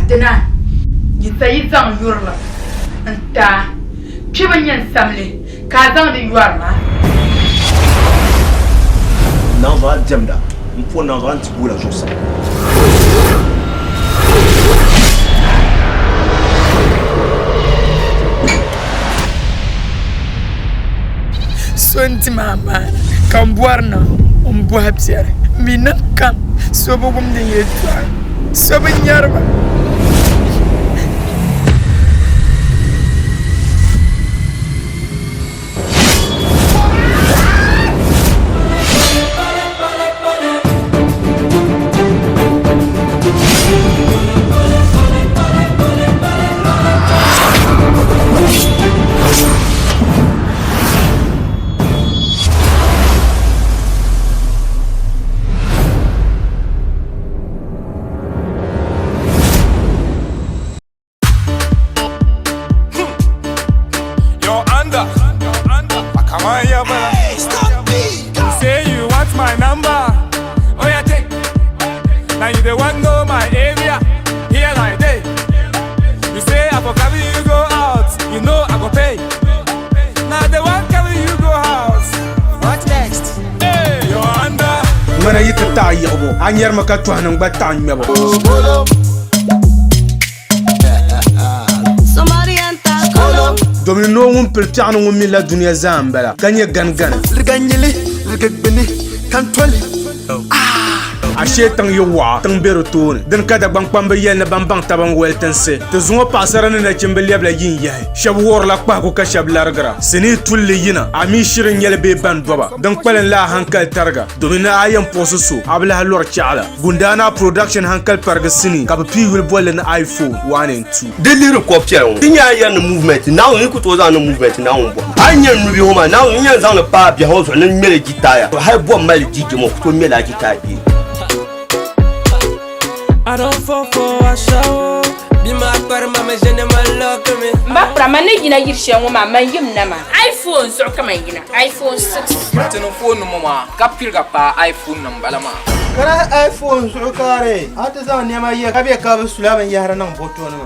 Dina Yisa yi zaŋ yurilim n-ti a, kpibu n-nyɛ n samli ka a zaŋdi yɔri ma. Naŋzuɣu a diɛmda, m po naŋzuɣu a ni ti guula zuɣusaa. So n-di ma amaana ka m bɔri ni m bɔhi biɛri. M mi niŋ kam so bi wumdi n yɛtɔɣa, so bi nyari ma. Say you want my number. Oh yeah, take. Now you the one know my area. Here I day. You say I go carry you go out. You know I go pay. Now the one carry you go house. What next? Hey, you're under. Ŋmana yi ti taɣi yiɣibu, a nyarimi ka tɔhinim gba taɣi ŋmɛbu. Domin noo ŋun pili piɛɣu ni ŋun mi la dunia zaa m-bala, ka nyɛ ganigani. Liriganyili, lirigigbini, kantoli. Ashee tiŋ yi waɣa, tiŋ be di tooni. Dini ka Dagbaŋkpamba yɛli ni ban baŋ taba n-wali tinsi. Ti zuŋɔ paɣisara ni nachimba lɛbila yin yahi. Shɛba wuɣirila kpahigu ka shɛba larigira. Sinii tulli yina, a mi shiri n-nyɛli bee ban doba. Din kpalim la a hankali tariga, domin ni a yɛn puɣisi so, a bi lahi lɔri chaɣila. Gundaanaa Production hankali parigi sinii ka bɛ pii yuli bolli ni iPhone 1 and 2. Di lihiri kɔb piɛla ŋɔ, ti nyɛ a yɛri ni movement, Naawuni yi ku tooi zaŋ ni movement Naawuni bɔhim. A yi nya nubihi ŋɔ maa, Naawuni n-yɛn zaŋ li paai biɛhi ŋɔ zuɣu ni ŋmɛ li jitaaya. Hali bɔm mali DJ ŋɔ ku tooi ŋmɛ lala jitaaya bee? I don't fall for ashawo. Be my part, mama, jene my love me. M ba kura, man ni yina yiri shɛli ŋɔ maa, man yim na maa. iPhone zuɣu ka man yina, iPhone 6. Ti niŋ foon ŋɔ maa ka piriga paai iPhone nim bala maa. Kara iPhone zuɣu kaari a ti zaŋ nɛma ye ka be ka bi sula binyahari niŋ bɔtɔ nima.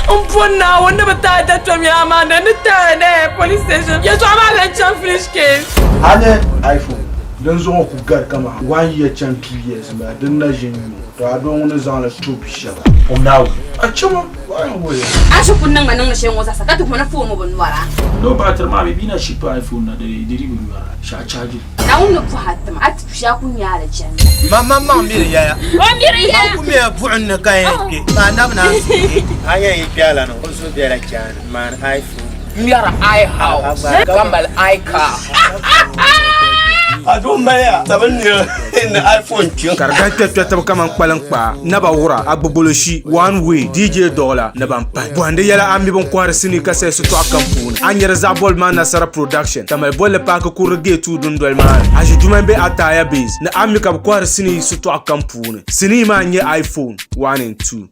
M po Naawuni ni bi taai datomi amaa na ni taai na police station yɛltɔɣa maa lan chaŋ finish case. A nyɛ iPhone din zuɣu ku gari kaman 1 year chani 2 years m-bala din na ʒi n-nyu to a doo ŋuni zaŋ li to bi shɛba. O Naawuni. A chama wain wuhi. A shi kuli niŋ ma niŋdi shɛli ŋɔ zaasa ka ti hona foon ŋɔ bi nɔra. No battery maa mi bi na ship iPhone na di di bi nyɔra shɛ a charge li. Naawuni ni bɔhi a tima, a ti pushi a ku nya alijanna. Man maŋmaŋ miri yaya. O miri yaya. Man ku mila buɣim ni ka yɛn kpe, ka anabi naan suhi kpe. A yɛn yi kpe a lana, o zuɣu bela chaana, man iPhone. M mɛri I house ka mali I car. A doo mali a sabin nira ni iPhone kpiŋ. Ka di gahi kpɛrikpɛritiba kaman kpaliŋkpaa, naba wura, agbogboloshi, one way, DJ Dɔɣila ni ban pahi. Bɔhindi yɛla a mi bin kɔhiri sinii ka sayi sitɔɣu kam puuni. A nyari zaɣ bɔli maa Nasara Production, Tamale bolli paaki kurili gate 2 dundoli maa ni. A ʒi Jumani bee Ataaya Base ni a mi ka bɛ kɔhiri sinii sitɔɣu kam puuni. Sinii maa n-nyɛ iPhone 1 and 2.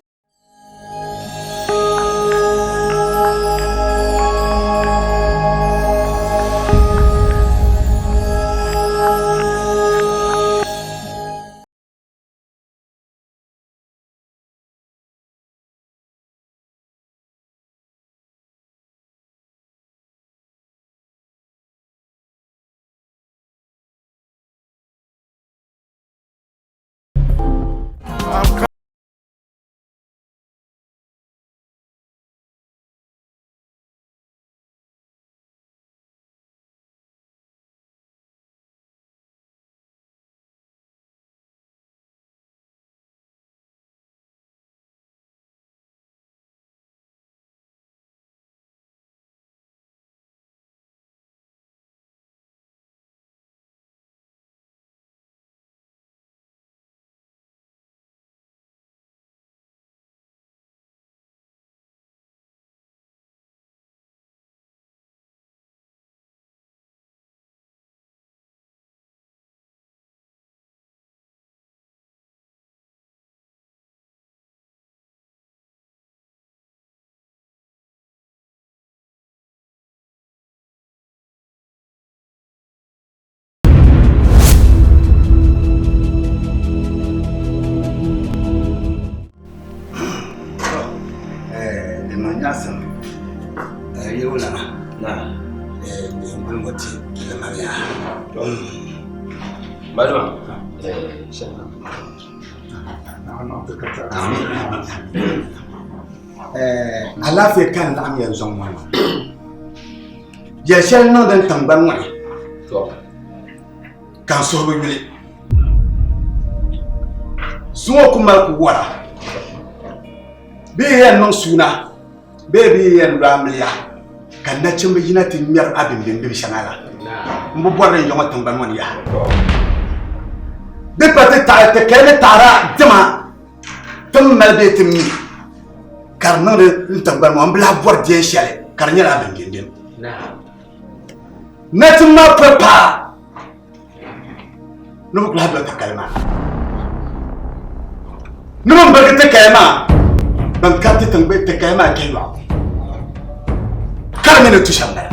Alaafee ka n laɣim ya zɔŋ ŋɔ ni. Yɛl shɛli niŋdi n tiŋgbani ŋɔ ni ka n suhu bi yuli. Zuŋɔ ku mali ku wara bee yɛn niŋ suuna bee bɛ yi yɛn lo amiliya ka nachimba yina ti ŋmɛri a bimbimbibi shɛŋa la, m bi bɔri ni n ya ŋɔ tiŋgbani ŋɔ ni yaha. Di pa ti taɣi ti kaya ni taɣira dima ti ni mali bee ti mi ka di niŋdi n tiŋgbani ŋɔ, m bi lahi bɔri diɛn shɛli ka di nyɛla a bimbimbibi. Nachimba maa pɔi paai ni bɛ ku lahi doli ti kali maa. Ni bɛ ni birigi ti kaya maa, bɛn kariti tiŋgbani ti kaya maa kpɛhi yɔɣu ka di mi ni tu shɛm bala.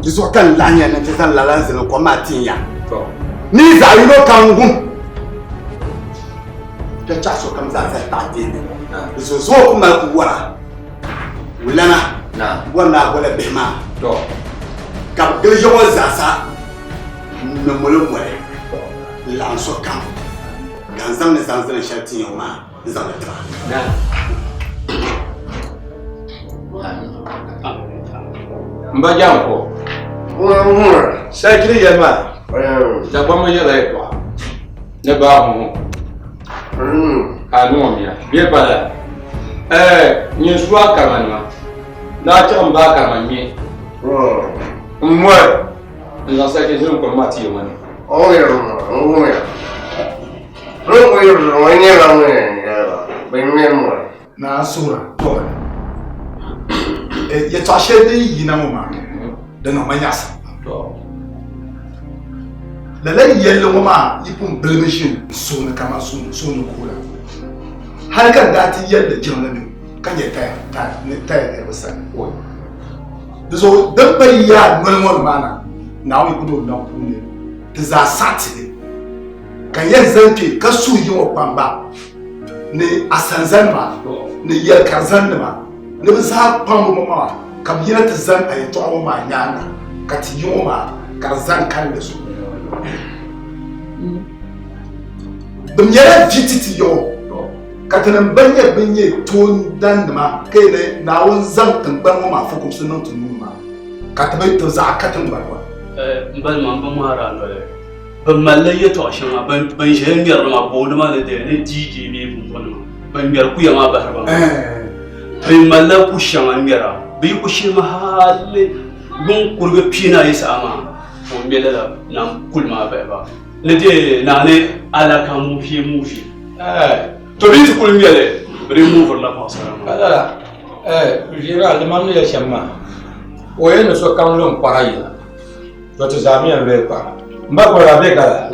Di zuɣu ka n laɣim ya ni nti zaŋ lala n-zali kom maa tin ya. Ni yi zaɣ yino kam wum ka chaɣ sokam zaa zali paɣ deemi. Di zuɣu zuɣu ku mali ku wara. Wulana bɔri ni a bɔla bihi maa ka bɛ gili yiɣi o zaasa n-ŋme molo moli n-laɣim sokam ka n zaŋ ni zaŋ zilin shɛli tin ya o maa n-zaŋ li ti ba. M ba Janko, Sachiri yɛli maa, Dagbamba yɛla yɛtɔɣa ni baa ŋɔ. Ka a niŋ o mia bee pala ɛɛ nyin su a karimanima ni a chaɣ m-ba a karima ŋme m-moli n-zaŋ sachi zilim kom maa ti ya ŋɔ ni. Naa suhura tɔɣili yɛtɔɣ shɛli din yina ŋɔ maa di niŋ ma nyaɣisim lala yɛlli ŋɔ maa yi pun bilimi ʒi n suhu ni kaman suhu ni kuhi la hali ka n daa ti yɛlli jiŋli ni ka nyɛ taya niriba sani di zuɣu din pa yi yaa noli ŋɔ ni maa na Naawuni yi ku ni o nam puuni di zaa saɣi ti li ka yɛn zani kpe ka suhi yi ŋɔ kpamba ni asanzanima ni yɛlikarizannima ni bɛ zaa kpaŋ bɛ maŋa ka bɛ yina ti zani a yɛtɔɣa ŋɔ maa nyaaŋa ka ti yi ŋɔ maa ka di zani kalinli zuɣu. Bɛ nyɛla vi ti ti yiɣi ka tinim bɛn nyɛ bɛn nyɛ toondannima ka yi ni Naawuni zaŋ tiŋgbani ŋɔ maa fukumsi niŋ ti nuu ni maa ka ti bi ti zaɣa ka tiŋgbani ŋɔ ni. M balima m bi ŋmaari a noli. Bɛ malila yɛtɔɣ shɛŋa bɛn ʒiya ŋmɛri li maa booni maa ni dee ni DJ bee bumbɔnima bɛn ŋmɛri kuya maa bahiri ba maa. Bɛ malila ku shɛŋa ŋmɛra bɛ yi ku shihimi hali yuŋ kurigi piinaayi saha maa ka o ŋmɛ lala nam kuli maa bahi ba ni dee naa ni alaka movie movie. To bɛ yi ti kuli ŋmɛ li bɛ dii movirila paɣisara maa. Lala ʒiɛri a limam ni yɛli shɛm maa o yɛn ni sokam lo n-kɔra yina. To ti zaa mi yɛn loya kpaŋ. M ba kɔri a be gala.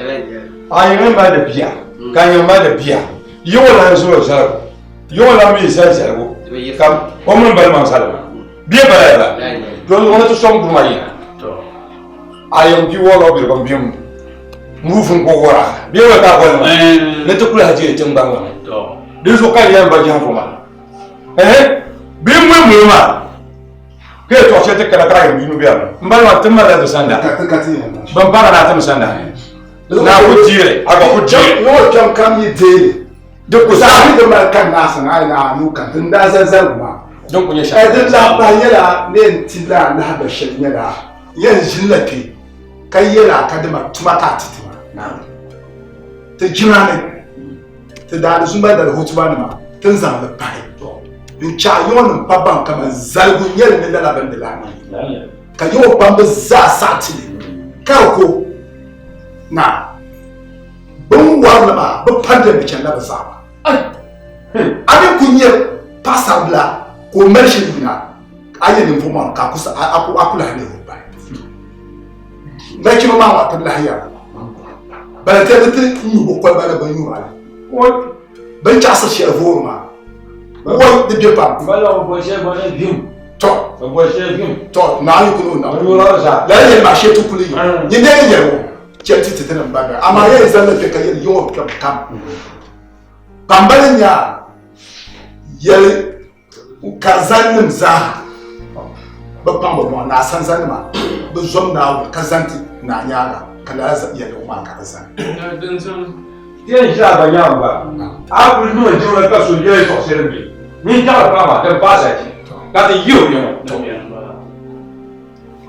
A yiŋ mali di bia ka n yiŋ mali di bia. Yiŋ o lan zali o zaligu. Yiŋ o lan mi zali zaligu ka o mini bali maŋ zali maa. Bia bala ya ba. To n ni ti sɔŋ duma yina. A yiŋ bia wɔri o biriba m-bim muufin ka o wɔra. Bia bala ka a boli maa ni ti kuli hajiri tiŋgbani ŋɔ ni. Dinzuɣu ka n yɛn ba jaŋfu maa. Ɛhɛ bia m-muli muli maa. Ka yɛtɔɣ shɛli ti kana ka a yɛn yino bɛ m bala maa ti malila di sanda ban paara naa tim sanda naa ku deeri a gba ku deeri ŋɔ kpɛm kam yi deeri di ku zaa di mali ka naa sani a yi naa nuu ka din daa zali zaligu maa din ku nyɛ shɛli din lahi pahi nyɛla ni yɛn ti la lahaba shɛli nyɛla yɛn ʒinila kpe ka yɛla ka dima tuma ka a ti ti ma ti jina ni ti daali zumba dali hutuba nima ti ni zaŋ li pahi n chaɣi yiŋɔ nim pa baŋ kaman zaligu n nyɛli ni lala bindi laa maa ka yiŋɔ kpambi zaa saɣi ti li ka di ko na bin wari li maa bi pandi bi chanila bi zaɣa a ni ku nyɛ paɣasaribila ka o mali shɛli yina a yɛ ninvuɣu maa ka a ku lahi leei o bahi Nachimba maa maa ti lahi yɛra bala ti ti nyu bi koliba ni bin nyura bin chaɣasiri shɛli voori maa woi di bɛ pam tɔ tɔ naa yi kuli o na lala yɛli maa shee ti kuli yi nyɛ ne yɛli ŋɔ chɛli ti ti ti nim ba amaa yɛn zali kpɛ ka yɛli yiŋɔ kpɛm kam kpambali nyaa yɛli Karizannim zaa bi kpaŋ bɛ maŋa ni asanzanima bi zom Naawuni ka zani ti naa nyaaŋa. Ka lala yɛligu maa ka di zani. Ti yɛn ʒila a ba nyaŋ gba, a kul niŋ jiŋli ka so yɛli zuɣu shɛli mi nyin chaŋ paɣa maa din paai sachi ka ti yihi o kpɛŋɔ.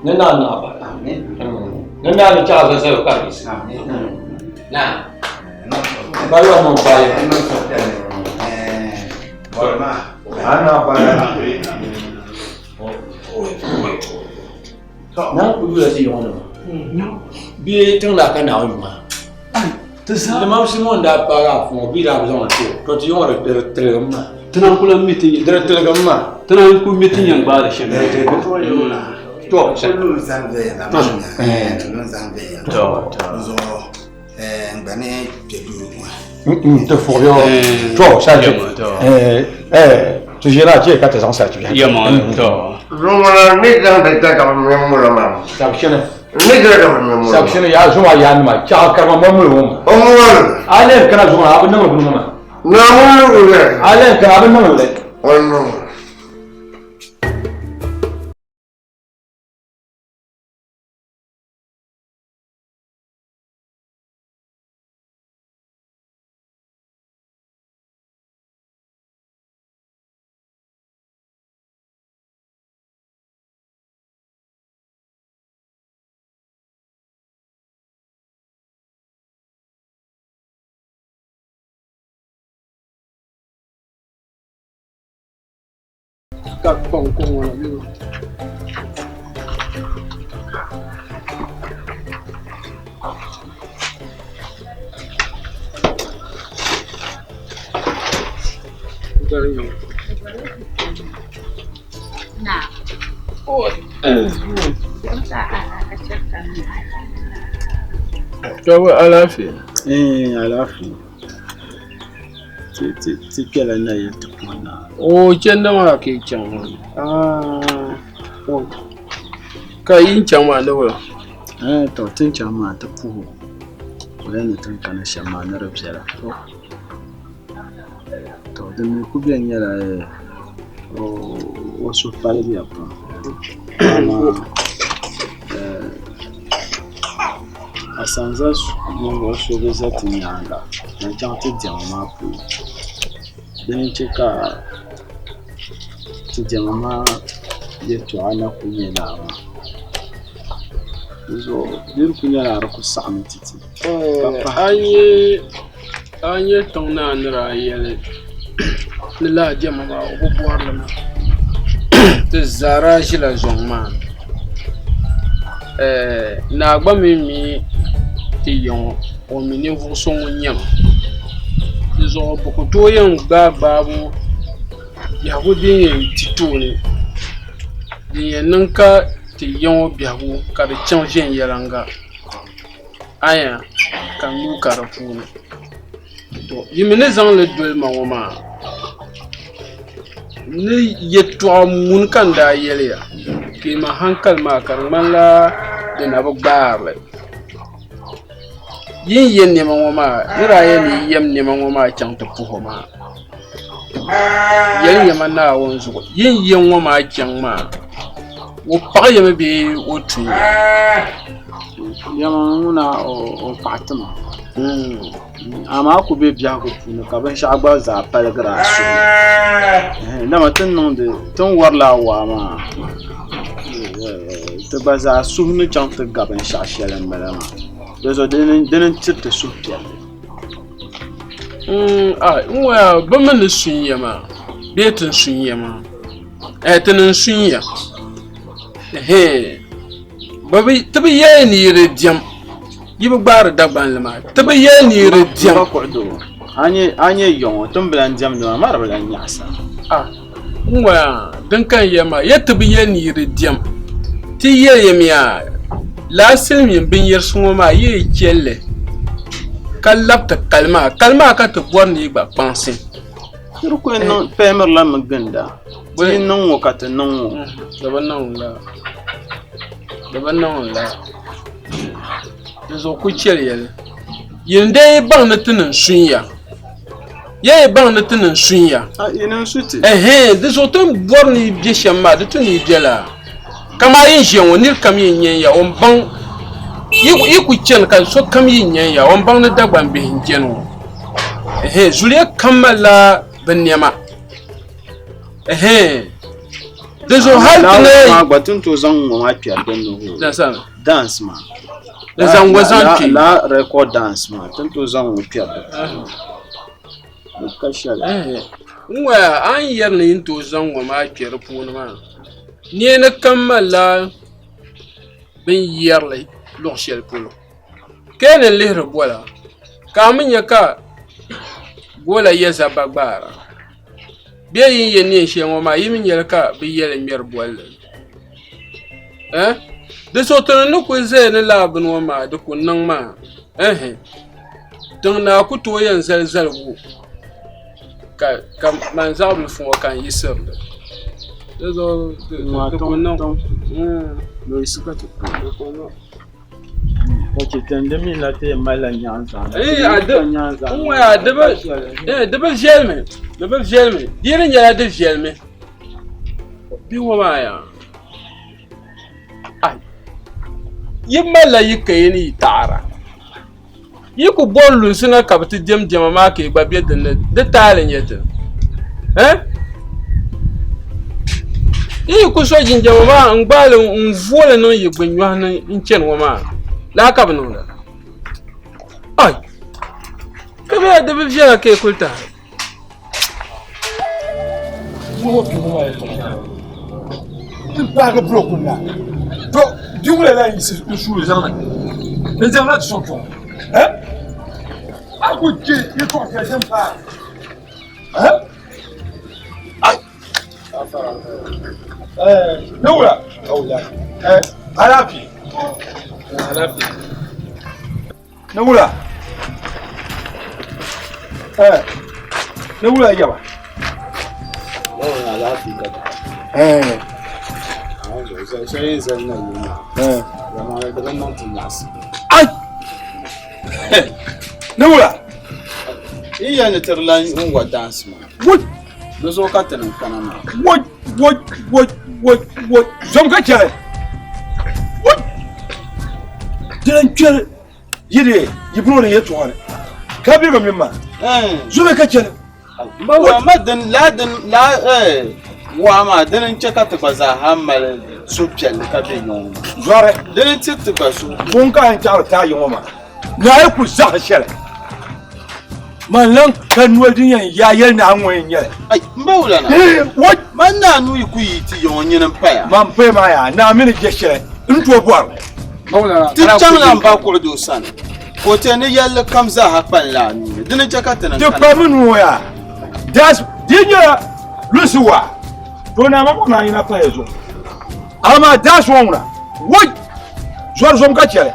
Ni naa naɣ ba. Ni naa ni chaɣ a zali ka di yiɣisi. Naa. Baliba niŋ paai. A naa bala. Naa ku yula ti yiŋɔ nima. Bee tiŋ daa ka Naawuni yuma. Limam Simon daa paagi afu ŋɔ bee daa bi zaŋ li ti o, to ti yiŋɔ di tiligim maa. Ti naan ku lan mi ti Di tiligim maa. Ti naan ku mi ti yɛn gbaali shɛm. To, Lu zaŋ viɛnyɛla lu zaŋ viɛnyɛla zuɣu n gba ni kpɛ duu ŋɔ. Ti fuɣi yo. To, sachi. Ti ʒila chɛ ka ti zaŋ sachi bihi. Zumana ni zaŋdi dagaba mini molo maa. Sabishini. Ni dagaba mini molo. Sabishini yaa zuma yaa nima chaɣa karima mo molo ŋɔ. O molo. A len kana zuma a bi niŋli bini ŋɔ maa. Naawuni wuli. A len kana a bi niŋli li. O niŋ. Ka kpaŋ ko ŋɔ na bee? Tɔbu alaafee? Eh, alaafee. Ti ti ti kpɛla nayili ti puhi naa. O chandi maa ka yi chaŋ maa. Ah, ka yi chaŋ maa ni wula? Eh, to ti ni chaŋ maa ti puhi o. O yɛli ni ti ni kana shɛm maa ni di viɛla. To din mi ku beni nyɛla o suhu paligiya pam amaa asanza ninvuɣ so bi za ti nyaaŋa zaŋ chaŋ ti diɛma maa polo. Dini n-chɛ ka ti diɛma maa yɛtɔɣa na kul nyɛ lala maa. Dinzuɣu di di kul nyɛla di kul saɣimmi ti ti ka pahi. A nyɛ tiŋ naa ni daa yɛli ni lala diɛma maa o bi bɔri li maa ti zaa daa ʒila zɔŋ maa ni naa gba mi mi ti ya ŋɔ o mi ninvuɣ so ŋun nyɛ ma di zuɣu bɛ ku tooi yɛn gbaai gbaabu biɛhigu din yɛn ti tooni din yɛn niŋ ka ti ya ŋɔ biɛhigu ka di chaŋ viɛnyɛliŋga. Aya ka n nuu ka di puuni to yi mi ni zaŋ li doli ma ŋɔ maa ni yɛltɔɣa muni ka n daa yɛli ya ka yi ma hankali maa ka di ŋmanila di na bi gbaari li yi ni yɛ nɛma ŋɔ maa ni daa yɛli ni yi yɛm nɛma ŋɔ maa chaŋ ti puhi o maa yɛli ya ma Naawuni zuɣu yi ni yɛ ŋɔ maa chaŋ maa o paɣi ya mi bee o tun ya? Yɛma ŋuna o paɣi ti ma amaa a ku be biɛhigu puuni ka binshɛɣu gba zaa paligiri a suhu dama ti ni niŋdi ti ni wari lala waa maa ti gba zaa suhu ni chaŋ ti ga binshɛɣu shɛli m-bala maa dinzuɣu dini n-tiri ti suhupiɛlli. N waya bɛ mi ni sun ya maa bee ti ni sun ya maa ti ni sun ya Ti bi yɛli ni yi di diɛm yi bi gbaari Dagbanli maa ti bi yɛli ni yi di diɛm. A nyɛ yɔŋɔ ti ni bi lan diɛmdi maa maa di bi lan nyaɣisa. N waya din ka n yɛli maa ya ti bi yɛli ni yi di diɛm ti yɛliyamiya lala silimiin binyɛrisi ŋɔ maa yi yi chɛli li ka labi ti kali maa kali maa ka ti bɔri ni yi gba kpaŋsi. Ti di kuli pɛɛmirila mi ginda ti yi niŋ ŋɔ ka ti niŋ ŋɔ. Di bi niŋ la di bi niŋ la di zuɣu ku chɛliya li yin dee baŋ ni ti niŋ sunya ya yi baŋ ni ti niŋ sunya yi niŋ su ti ɛhɛn di zuɣu ti ni bɔri ni yi bɛ shɛm maa di tu ni yi bɛ laa kamani yi ni ʒiya ŋɔ niri kam yɛn nyɛ ya o ni baŋ. Yi ku chani ka sokam yi nyan ya, o ni baŋ ni Dagbaŋ bihi n-chani ŋɔ. Ɛhɛn, zuliya kam malila bɛ nɛma. Ɛhɛn, di zuɣu hal ti ni. Maa gba ti ni tooi zaŋ ŋɔ maa kpɛri din ni hoo. Dance maa. N zaŋ ŋɔ zaŋ kpɛ. La record dance maa ti ni tooi zaŋ ŋɔ kpɛri di puuni. Di ka shɛli. N ŋɔya a ni yɛri ni yi ni tooi zaŋ ŋɔ maa kpɛ di puuni maa neeni kam malila bɛ ni yɛri li luɣ shɛli polo. Ka yi ni lihiri gola, ka a mi nya ka gola yɛ zabba gbaara. Bee yi ni yɛ neen shɛli ŋɔ maa, yi mi nya li ka bɛ yɛ li ŋmɛri bolli. Eh? Di zuɣu ti ni kuli zaya ni lala bini ŋɔ maa, di ku niŋ maa. Ɛhɛ. Tiŋ naa ku tooi yɛn zali zaligu ka ka man zaɣ bilifu ŋɔ ka n yiɣisiri li. Di zuɣu di ku niŋ. Di ku niŋ. Di bi viɛlimi di bi viɛlimi di yi di nyɛla di viɛlimi bia ŋɔ maa yaa yi malila yi kaya ni yi taɣara yi ku bori lunsi na ka bi ti diɛm diɛma maa ka yi gba bɛ dinni di taali n nyɛ ti yi yi ku so jinjɛma maa n gbaali n vooli niŋ yi gbuni nyohi ni n chɛni ŋɔ maa laa ka bi niŋda ai ka bɛ di bi viɛla ka yi kuli tahi Ti paagi buroku la to biwula la yiɣisi n suuli zaŋ na n zaŋla ti sɔŋ kpɛŋɔ a ku chɛ yɛltɔɣa shɛli din paai ne wula alaafee ne wula ne wula yaba ai ne wula Yi yɛli ni ti di lan n wa daansi maa. Di zuɣu ka ti niŋ kana maa. Woi woi woi woi woi zom ka chɛli woi dina n kpɛri yi de yi bolo ni yɛltɔɣa ni ka bɛ mini ma zom ka chɛli Ba ma din la din la waa maa dini n chɛ ka ti gba zaa ha mali suhupiɛlli ka be yiŋ ŋɔ. Zɔri. Dini n tiri ti gba suhu. Ŋun ka n chaɣiri taai yiŋɔ maa naa yi ku zaɣi shɛli man lan ka noli din yɛn yaa yɛli naa ŋɔ yɛn nyɛli. Ai m ba wula na. What? Man naa nuu yi ku yi ti yiŋɔ nyini m paya. Man paya maa yaa naa mi ni je shɛli n tooi bɔri li. Ti chaŋla m ba kuɣudoo sani ka o te ni yɛlli kam zaaha kpalinla a nuu ni. Dini n-chɛ ka ti niŋ Ti kana. kpa mi nuu yaa das di nyɛla lunsi waa to naa ma naa yina paya zuɣu amaa das ŋɔ ŋuna woi zɔri zom ka chɛli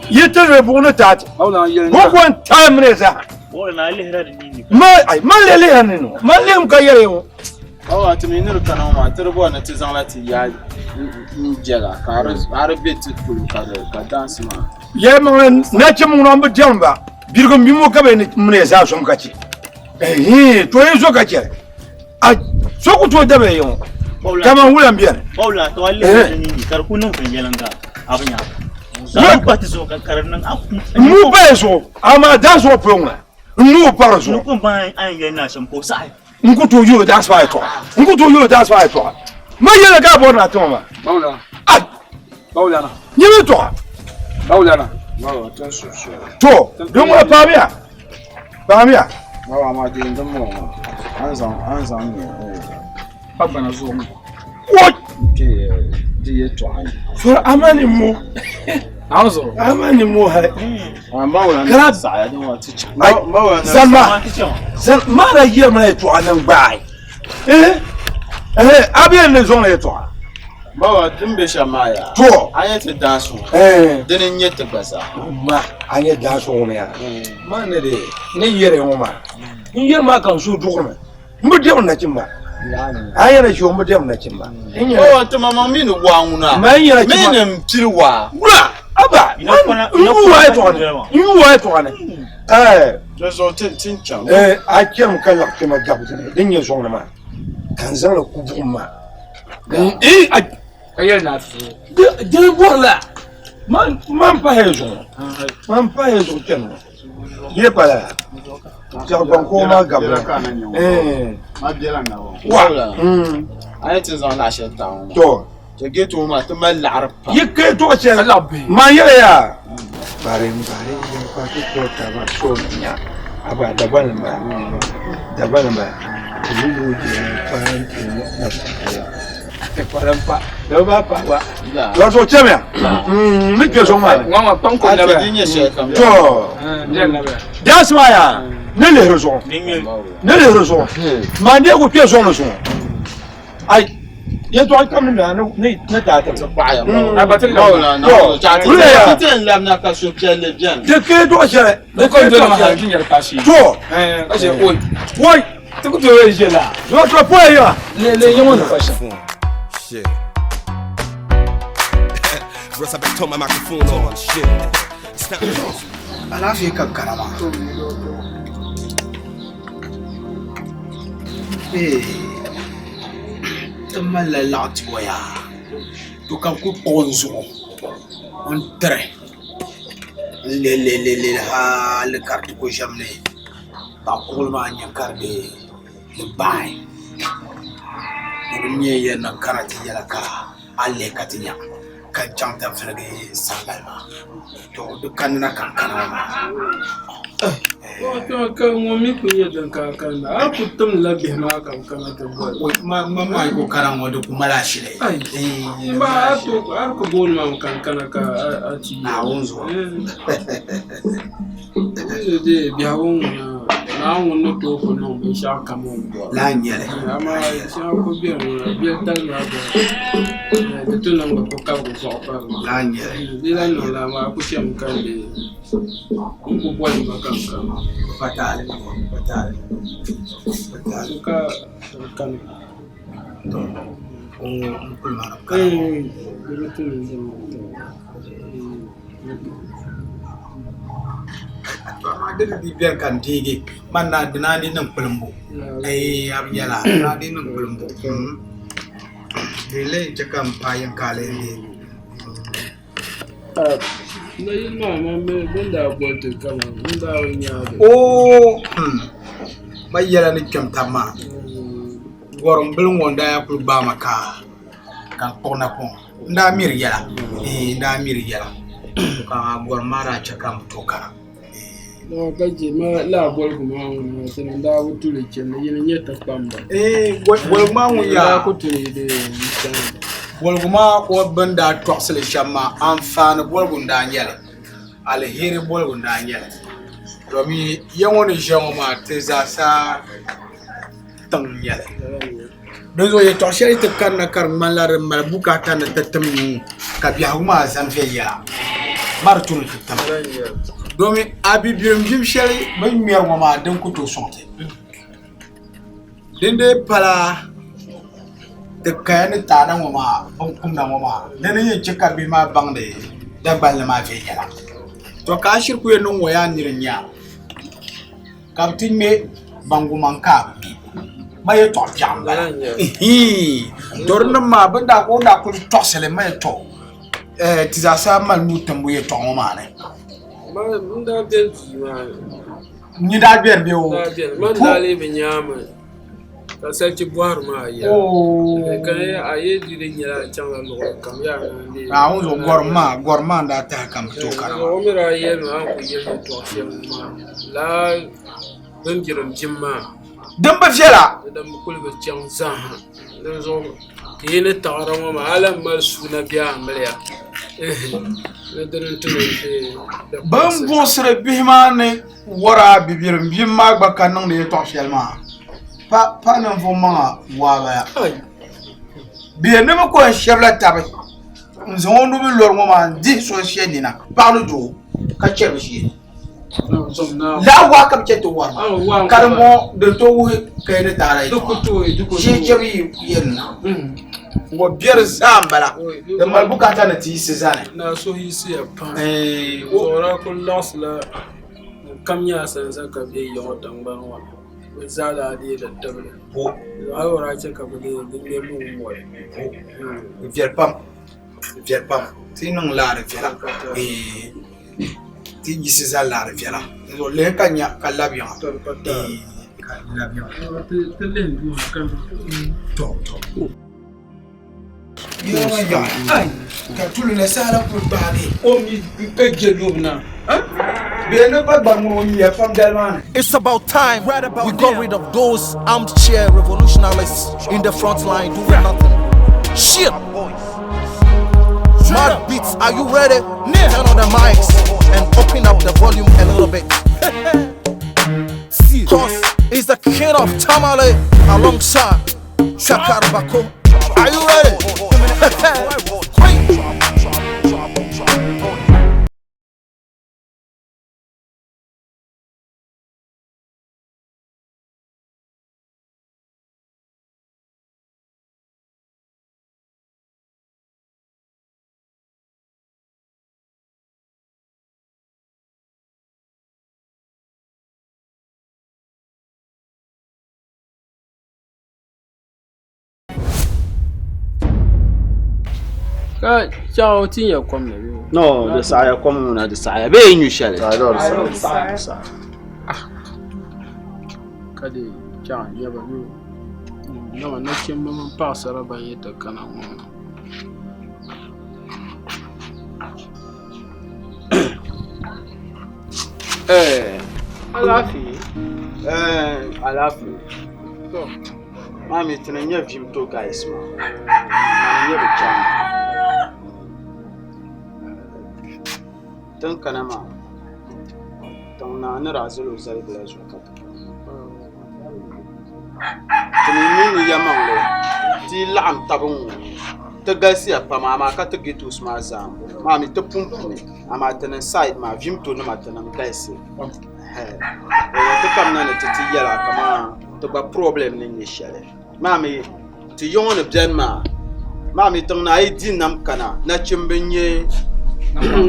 yi ti ni buɣu ni taati ŋɔ ko n taai mini zaa man le lihira ni no man lihim ka yɛli ŋɔ Awa ti mi ni di kana ŋɔ maa ti di bɔri ni ti zaŋla ti yaa n jɛla ka a di be ti polo ka dansi maa. Yɛlimaŋli nachimba ŋuna n bi diɛm ba birigu m bimo ka bɛ ni mini zaa zom ka chɛ to yi zo ka chɛli a so ku tooi dabi yi ŋɔ kaman wula n bɛni n nuu paya zuɣu amaa daa zuɣu polo ŋuna n nuu pari zuɣu n ku tooi yuli daasi maa yɛltɔɣa n ku tooi yuli daasi maa yɛltɔɣa ma yɛli ka a bɔri ni a tima maa nyɛ mi tɔɣa to din ŋuna paamiya paamiya Sɔrɔ ama ni mo ama ni mo hali kala zama maana yɛrimi la yɛltɔɣa niŋ gbaai a bɛ ni zaŋ la yɛltɔɣa Bawa din be shɛm maa yaa. To. A nyɛ ti daansi ŋɔ. Dini n-nyɛ ti gba zaa. Ma a nyɛ daansi ŋɔ yaa. Ma ni di ni yɛri ŋɔ maa. N yɛri maa ka n suhu duɣirimi. N bi diɛmdi nachimba. A yɛri ʒi o n bi diɛmdi nachimba. Bawa ti maŋmaŋ mi ni waa ŋuna. Ma n yɛri Mi ni m pili waa. Wula aba n yu waa yɛltɔɣa ni. N yu waa yɛltɔɣa ni. Di zuɣu ti n chaŋ. A chɛmi ka laɣi kpɛma gabi dini din nyɛ zuɣu ni maa ka n zaŋli ku buɣim maa. Ka yɛli naa ti Di bɔrila. Man pahi zuɣu man pahi zuɣu chɛni ŋɔ ye pala tiɛɣu gbaŋ koo maa gabila wa a yi ti zaŋ laɣa shɛli taɣi ŋɔ to to geeto ŋɔ maa ti mali laɣari pam yi kee tɔɣa shɛli man yɛli yaa bari bari pa ti to taba so nya aba dabali ba dabali ba zubu je pa ti na kpalim pa di ba pa wa lɔri so chɛmiya ni kpɛ so maa ni to daansi maa yaa ni lihiri zuɣu ni lihiri zuɣu maa n deei ku kpɛ zuɣu ni zuɣu ai yɛltɔɣa kam ni na ni ni taa ti ti kee dɔɣi shɛli to woi ti ku tooi ʒe la to poya ya le le yɛŋɔ ni fa shɛm Shit. Russ, I better turn my microphone on. Shit. It's not. Alaafee ka kana maa. Ee, ti malila laɣa tibo yaa to ka bi ku kpuɣi n zuɣu n tiri n lihilihili hali ka di ti ku ʒɛmi ni paɣa kuɣuli maa n nyɛ ka di baai di mi yɛn niŋ ka di ti yɛla ka a lihi ka ti nya ka n chaŋ ti viligi sambani maa to di kanna ka n kana maa. Ka ŋɔ mi kuli nyɛ din ka kanna a ku timdila bihi maa ka bɛ kana ti boli. Ma maa yi ku kana ŋɔ di ku mali ashili. Ba a to a ku booni ma ka n kana ka a ti yi. Naawuni zuɣu. Biɛhigu ŋuna Naawuni ni tooi ku niŋ binshɛɣu kam o ni bɔri. Lala n-nyɛ li. Amaa shɛŋa ku beni ŋuna biɛlitali maa gba di ti niŋ di ku kabigi zuɣu pam. Lala n-nyɛ li. Di lahi niŋ lala maa a ku chɛmi ka di n ku boli ma ka n kana. Pa taali, pa taali, pa taali. Ka n kani. To n kuli maa ni kana. Di bi ti niŋ Amaa di di bɛni ka n deegi man na di naan di niŋ kpulimbu a bi nyɛla di naan di niŋ kpulimbu di lee chɛ ka n paai yɛn ka a lee deegi. Oo ma yɛla ni kpɛm tabi maa gɔrim bili ŋɔ n daa yaa kuli gbaai ma ka n kpuɣi napɔŋ n daa miri yɛla n daa miri yɛla ka gɔrim maa daa chɛ ka n bi tooi kana. Ka chɛ ma lala boligu maa ŋuna ti ni daa bi tuli chani yini n-nyɛ ti kpamba. Boligu maa ŋun yaa daa ku tuli di chani. Boligu maa o bini daa tɔɣisi li shɛm maa anfaani boligu n-daa nyɛ li aliheri boligu n-daa nyɛ li domi ya ŋɔ ni ʒiya ŋɔ maa ti zaasa tiŋ n-nyɛ li. Dinzuɣu yɛltɔɣa shɛli ti kanna ka di ŋmanila di mali bukaata ni ti tim nuu ka biɛhigu maa zani viɛnyɛla ma di tu ni ti tim domi a bibirim bim shɛli bɛ ni ŋmɛri ŋɔ maa din ku tooi sɔŋ ti din dee pala ti kaya ni taada ŋɔ maa binkumda ŋɔ maa dini n-yɛn che ka bihi maa baŋdi Dagbanli maa viɛnyɛla to ka a shiri ku yɛn niŋ ŋɔ yaa niri n-nya ka bɛ ti ŋme bangumaŋ ka a bi mi ma yɛltɔɣa biɛɣu m-bala dɔrinima maa bɛ ni daa o ni daa kuli tɔɣisi li ma yɛltɔɣa ti zaa sa mali nuu timbu yɛltɔɣa ŋɔ maa ni. N daa beni duu maa ni. N daa beni bee o? N daa beni. Man daa lee bi nyaami ka salichi bɔhiri maa ya. Ka a yi di di nyɛla a chaŋla luɣili kam yaa ŋun lee. Naawuni zuɣu gɔrim maa gɔrim maa n-daa tahi ka m bi tooi kana maa. O mi daa yɛli ma a ni kuli yɛli yɛltɔɣa shɛli ŋɔ maa lala bimbirim bim maa. Din bi viɛla. Din bi kuli bi chaŋ zaaha. Dinzuɣu ka yi ni taɣiri ŋɔ maa a lahi mali suuna bee amiliya ni dini n-ti ni di Bɛ ni buɣisiri bihi maa ni wara bibirim bim maa gba ka niŋdi yɛltɔɣa shɛli maa pa pa ninvuɣ maŋa waa bala. Bɛ ni bi ko n-shɛbila tabi n-zaŋ o nubil lɔri ŋɔ maa n-dihi so n-she nina paɣa ni doo ka chɛ bɛ ʒiya. Lala waa ka bɛ chɛ ti wari maa ka di bɔŋɔ din tooi wuhi ka yi ni taara yɛltɔɣa shee chɛbu yi yɛn na ŋɔ biɛri zaa m-bala di mali bukaata ni ti yiɣisi zani. Naa suhu yiɣisiya pam zuɣura kuli laɣisila kam nyɛla sanza ka be yiɣi tiŋgbani ŋɔ ni bɛ zaa daa deei di tibili hali o daa chɛ ka bɛ deei di ŋmɛbu ŋ-ŋɔli. Di viɛli pam di viɛli pam ti yi niŋ laa di viɛla ti yiɣisi zali laa di viɛla dinzuɣu lihi ka nya ka labi yiŋa ka labi yiŋa to to ka tuli la sahala kuli gbaagi o mi ka je lobina bee ni ba gba ŋɔ o miya pam dali maa ni It's about time we got rid of those armchair revolutionalists in the front line doing nothing. Shit! Mad Beats, are you ready? Turn on the mics and open up the volume a little bit. Cause it's the king of Tamale alongside Shakar Bako. Are you ready? Ka chaɣu ti nya kom na bee? No, di saɣaya kom ŋɔ na di saɣaya bee yi nyu shɛli. Ka di chaɣu nyɛba bee? Dama nachimba mini paɣasara ban yi ti kana ŋɔ maa. Alaafee. Alaafee. To. Maa mi tini n-nyɛ Vimto guys maa. Mani n-nyɛ bɛ chairman. Tin kana maa, tiŋ naa ni daa zali o zaligu la zuɣu ka ti kana. Ti mi mi ni yɛlimaŋli ti yi laɣim taba ŋ-ŋɔ ti galisiya pam amaa ka ti ghettos maa zaa m-bɔŋɔ. Maa mi ti pumpumi amaa ti niŋ side maa Vimto nima ti niŋ galisi. Ti kamina ni ti ti yɛla kaman ti gba problem ni nyɛ shɛli. Maa mi ti yiŋɔ ni beni maa, maa mi tiŋ ni a yi di nam kana nachimba n-nyɛ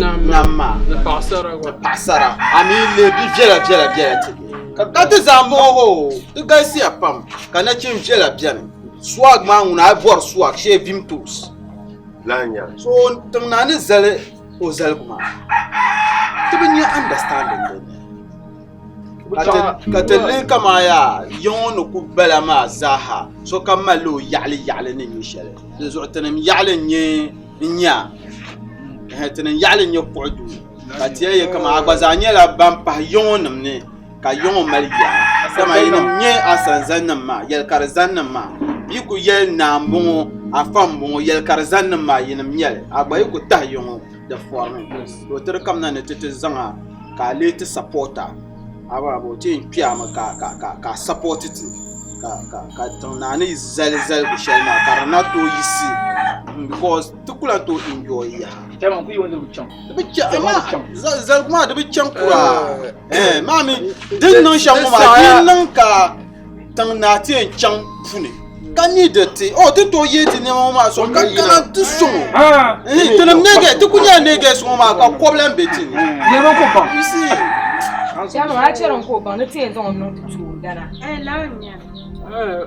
nam maa ni paɣasara a mi lihi bi viɛla viɛla viɛla ti ka ti zaa m-bɔŋɔ hoo ti galisiya pam ka nachin viɛla beni swag maa ŋuna a yi bɔri swag shee Vimtos so tiŋ naa ni zali o zaligu maa ti bi nya understanding din ni ka ti lihi kaman yaa yiŋɔ ni ku bala maa zaaha sokam malila o yaɣili yaɣili ni nyɛ shɛli di zuɣu tinim yaɣili n-nyɛ a tinim yaɣili n-nyɛ kuɣu duu ka ti yɛli kaman a gba zaa nyɛla ban pahi yiŋɔ nim ni ka yiŋɔ mali yaa dama yinim nyɛ asanzanim maa yɛlikarizanim maa bɛ yi ku yɛli naa m-bɔŋɔ afa m-bɔŋɔ yɛlikarizanim maa yinim nyɛli a gba yi ku tahi yiŋɔ di fɔrimi ka o ti di kamina ni ti ti zaŋ a ka a lee ti sapɔta a ba o ti yɛn kpe a mi ka a sapɔti ti ka tiŋ naa ni zali zaligu shɛli maa ka di na tooi yiɣisi because ti ku lahi tooi enjoy yaha zaligu maa di bi chaŋ kura maa mi din niŋ shɛm ŋɔ maa di niŋ ka tiŋ naa ti yɛn chaŋ puni ka ni di ti o ti tooi yee ti nɛma ŋɔ maa sɔŋ ka kana ti sɔŋ o tinim neege ti ku nyɛla neege sɔŋ maa ka kɔbu lan be ti ni nɛma ko baŋ you see Chairman, a chɛri n ka o baŋ ni ti yɛn zaŋ o niŋ ti toondana.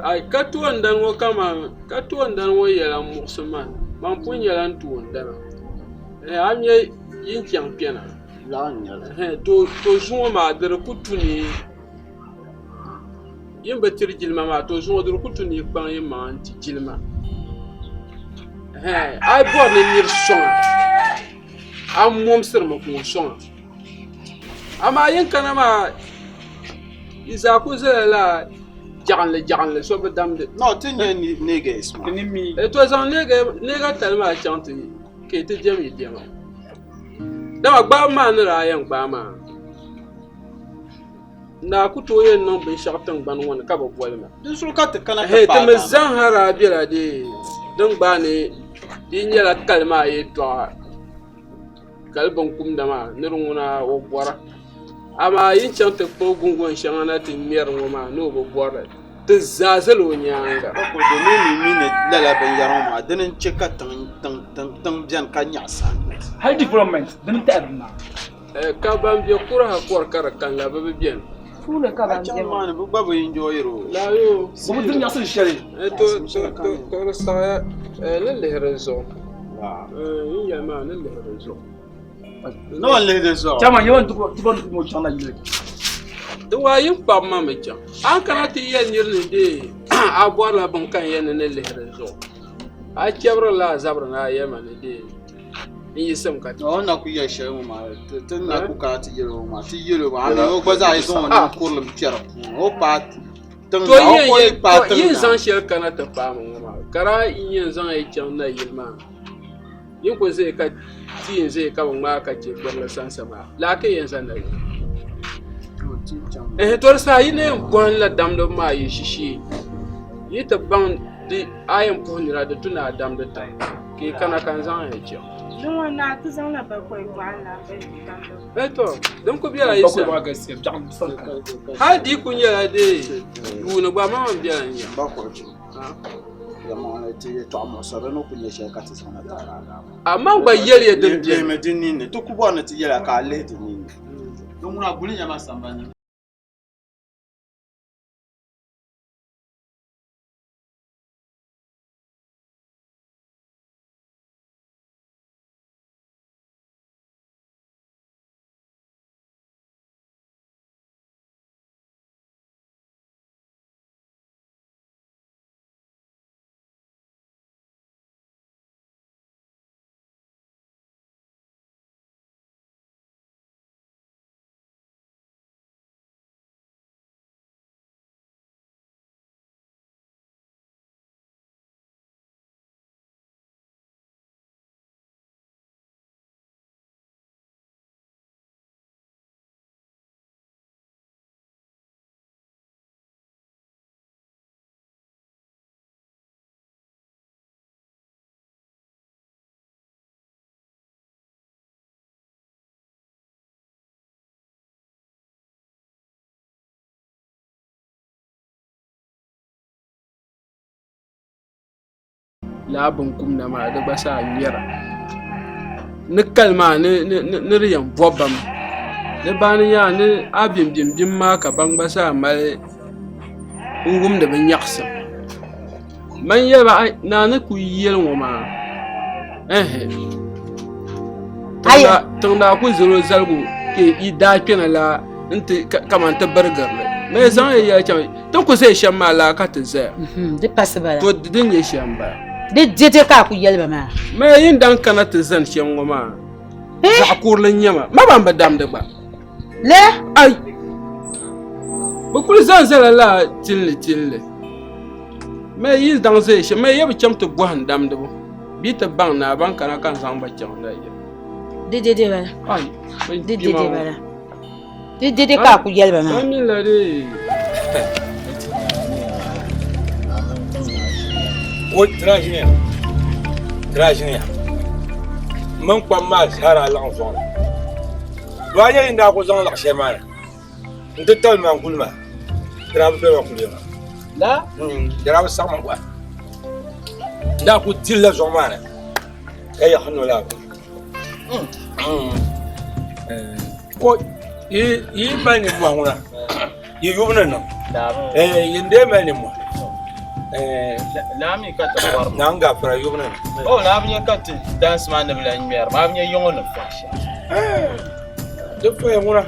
Ai ka toondani ŋɔ kaman ka toondani ŋɔ yɛla m-muɣisi ma man pun nyɛla n toondana a mi yin chaŋ kpɛna to zuŋɔ maa di di ku tu ni yin bi tiri jilima maa to zuŋɔ di di ku tu ni yi kpaŋ yi maŋa n-ti jilima a yi bɔri ni nir sɔŋ a a mɔmsirimi ka o sɔŋ a amaa yin kana maa yi zaa ku zala lala jaɣinli jaɣinli so bi damdi. No, ti nyɛ neeges maa. To zaŋ neega tali maa chaŋ ti ka yi ti diɛm yi diɛma. Dama gbaabu maa ni daa yɛn gbaai maa, n daa ku tooi yɛn niŋ binshɛɣu tiŋgbani ŋɔ ni ka bi boli ma. Di zuɣu ka ti kana ti paai Ti mi zaŋ ha daa bela din gbaai ni di yi nyɛla kali maa yɛltɔɣa kali binkumda maa ni di ŋuna o bɔra. Amaa yi ni chaŋ ti kpuɣi guŋgɔn shɛŋa na ti ŋmɛri ŋɔ maa ni o bi bɔri li, ti zaa zala o nyaaŋa. Domin mi mi ni lala binyɛra ŋɔ maa dini n-che ka tiŋ beni ka nyaɣisa. Hali development dini n-tahiri na. Ka ban be kuraha kɔri ka di kanila bɛ bi beni. Puuni ka ban A chaŋ beni. maa ni bɛ gba bi enjoyiri o. Laayo. Bɛ bi diri nyaɣisiri shɛli. To di saɣiya ni lihiri zuɣu. N yɛli maa ni lihi di zuɣu. Ni wan lihi di zuɣu. Chairman, yɛli ti bɔri ni o chaŋ na yili. Di waa yin kpabi ma mi chaŋ. A ni kana ti yɛli niri ni dee a bɔrila bini ka n yɛli ni ni lihi di zuɣu. A chɛbirila a zabiri ni a yɛli ma ni dee n yiɣisim ka ti. O ni na ku yɛli shɛli ŋɔ maa ti ni na ku kana ti yɛli o maa ti yɛli o maa a mi o gba zaa yi zaŋ o niŋ kurili kpɛri puuni o paai tiŋ To na o ko yi paai tiŋ yin na. zaŋ shɛli kana ti paai ma ŋɔ maa ka daa yɛn zaŋ yi chaŋ nayili maa yin ku zaya ka tia n-zaya ka bɛ ŋmaai ka che gbirili sansa maa laa ka yɛn zaŋ nayili Ɛhɛ to di saha yi na yɛn bɔhim la damdibu maa yi ʒishee yi ti baŋ di a yɛn puhi nira di tu ni a damdi tiŋ ka yi kana ka n zaŋ ya chaŋ. Din ŋɔ naa ti zaŋla bakɔi bɔɣili la m-bali damdibu. Ɛɛ to din ku bela yi sani hali di ku nyɛla dee yuuni gba ma man bela n-nya. A man gba yɛliya din beni. Di ninni ti ku bɔri ni ti yɛla ka a lihi di ninni. Din ŋuna guli nyɛma sambani. Laa binkumda maa di gba saa ŋmɛra ni kali maa ni di yɛn bobba mi di baani nyaa ni a bimbim maa ka ban gba zaa mali n wumdi bi nyaɣasim man yɛliba naa ni ku yɛli ŋɔ maa tiŋ daa ku zali o zaligu ka yi daa kpɛna la kamani ti birigirili mii zaŋ yi yɛli chɛŋ Ti ni ku zaya shɛm maa laa ka ti zaya. Di pa si bala. To di ni nyɛ shɛm m-bala. Di dɛde ka a ku yɛli ba maa. Maya yin daŋ kana ti zani shɛm ŋɔ maa, zaɣ kurili n-nyɛ ma. Ma ban bi damdi gba. Le? Ai! Bɛ kuli zani zala laa tinli tinli. Maya yi daŋ zaya shɛm, maya ya bi chaŋ ti bɔhi n damdibu bee ti baŋ ni a ban kana ka n zaŋ ba chaŋ la ya. Di dɛde bala. Ai! Di dɛde bala. Di dɛde ka a ku yɛli ba maa. O tira ʒiniya tira ʒiniya mini kpam maa zaa daa laɣim sɔŋ ni a nyɛ yin daa ku zaŋ laɣ shɛli maa na n ti tabili man kuli maa di daa bi doli ma kuli maa la di daa bi saɣi ma gba n daa ku diri la zuɣu maa ni ka yaɣi no laa Ko yi mali nimmohi ŋuna yi yubu ni niŋ yin dee mali nimmohi Naa mi ka ti bɔri naa n gafara yubu ni niŋ. O naa bi nya ka ti dansi maa ni bi lahi ŋmɛri maa bi nya yiŋɔ ni fɔhi shɛm. Di fɔya ŋuna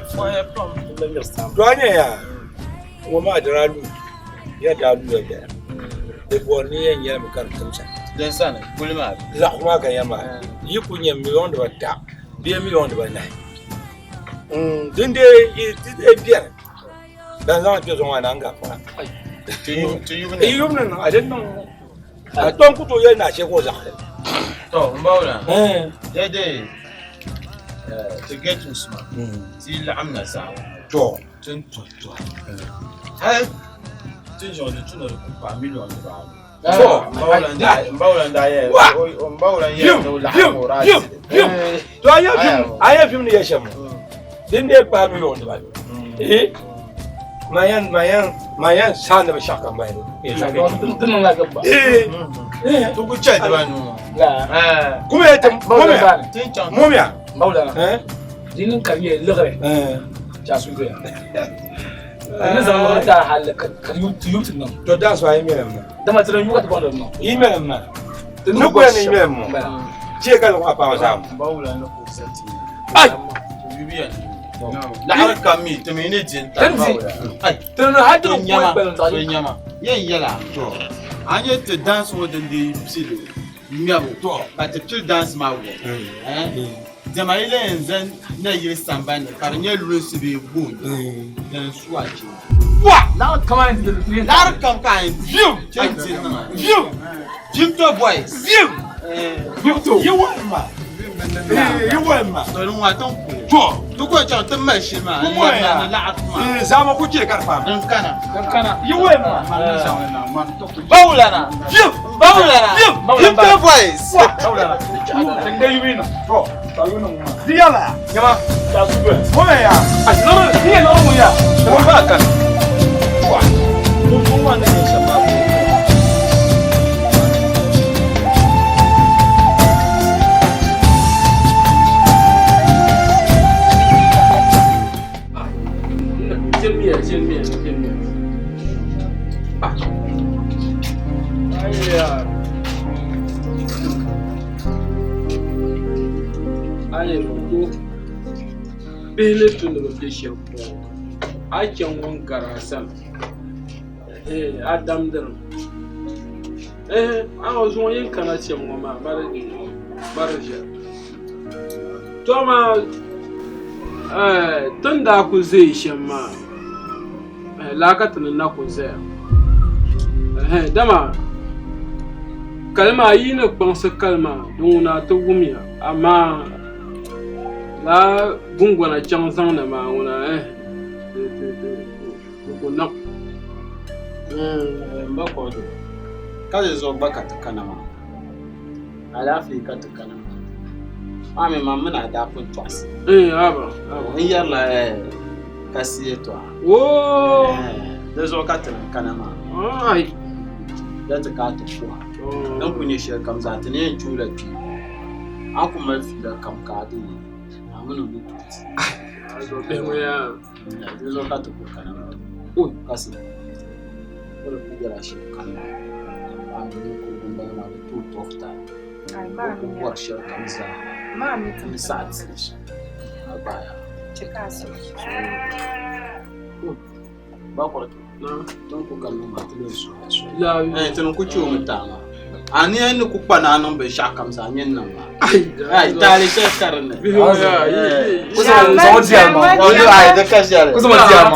to a nya yaa ŋɔ maa di daa lu ya daa lu ya bɛla di bɔri ni yɛn nyɛlimi ka di timsa. Din sani kuli maa. Laɣafu maa ka yɛn maa yi ku nyɛ miliɔn dibata bee miliɔn dibanahi din dee di biɛni ban zaŋ kpɛ zuɣu maa na n gafara yi yubu ni niŋ a di niŋ a tom ku tooi yɛli ni a chɛ ka o zaɣali to n bawla dede ti get usman ti laɣam na saha to tin to to hali ti zaŋ di tuna di ku paai miliɔn dibaanu To a yɛ fim ni yɛ shɛm din dee paai miliɔn dibaanu eh man yɛn saa ni binshɛɣu kam bahi eh to ku chɛ dibaanu kuma yɛ tim mɔmiya Di niŋ ka di nyɛ liɣiri chasu doya. Ni zaŋ liɣiri ti a hali ka ti yubu ti niŋ. To daa so a yi ŋmɛlim ma. Dama ti ni yubu ka ti bɔŋ di niŋ. Yi ŋmɛlim ma. Ni ku yɛn ni ŋmɛlim ma. Chɛ ka luɣa paɣa zaa. Ai! Laɣiri kam mi ti mi ni di n tari Ai! Tini hali ti bi kɔhi kpalim zaɣ yini. Nyama, yɛn yɛla a nyɛ ti dance ŋɔ din dii pili ŋmɛbu ka ti pili dance maa wɔ diɛma yi lee yɛn zani nayili sambani ni ka di nyɛ lunsi bee gooni din su a chɛ. Laɣiri kam ka a yɛn di chɛ n-ti niŋ a. Vimto boys. Vim. Vimto. Yi wuhi ma. Yi wuhi ma. To ni ŋɔ tin kuli. To. Ti ko chaŋ ti mali shili maa. Ku mɔya. Ni laɣiri maa. Zaama ku chɛ ka di paai. Din kana. Din kana. Yi wuhi ma. Bawulana. Vim. Bawulana. Vim. Vimto boys. Bawulana. Din yubi na. To. Di yala. Nyama. Ta su dɔya. Mo ya. A lɔri ni yɛ lɔri mun ya. Mo ba kan. Mo mo wa ne yɛ shɛba. Jemiya, jemiya, jemiya. Ah. Ayya. Ayi ko bihi ni tu ni bi bɛ shɛm puuni a yi chɛ ŋun gari a sani a damdimi a ŋɔ zuŋɔ yin kana shɛm ŋɔ maa mali ʒiya to amaa ti ni daa ku ʒɛ shɛm maa laa ka ti ni na ku ʒɛya dama kali maa yi ni kpaŋsi kali maa din ŋuna ti wumya amaa laa gungona chaŋ zaŋdi maa ŋuna di ku niŋ. M ba Kɔdu, ka di zuɣu gba ka ti kana maa. Alaafee ka ti kana maa. A mi man mini a daa pun tɔɣisi. Haba, haba. N yɛrila kasi yɛtɔɣa. Woo! Di zuɣu ka ti niŋ kana maa. Ai. Ya ti ka a ti puha. Din ku nyɛ shɛli kam zaa ti ni yɛn kpe o la kpe. A ni ku mali fiila kam ka a di yi, a mini o ni tooi ti. Bihi ŋɔ yaa. Di zuɣu ka ti ku kana maa. Kasi. O ni ku yɛla shɛli kam maa. A mi ninkurigu m-bala maa di tooi tough time. O ku bɔri shɛli kam zaa. N saɣi ti li a gbaaya. Bakɔriti, ti ni ku ka niŋ maa ti ni suhi suhi. Ti ni ku chɛ o mi taai maa. A ni yɛn ni ku kpa ni a niŋ binshɛɣu kam zaa nyɛ niŋ maa. Ai, taali shɛli ka di ni.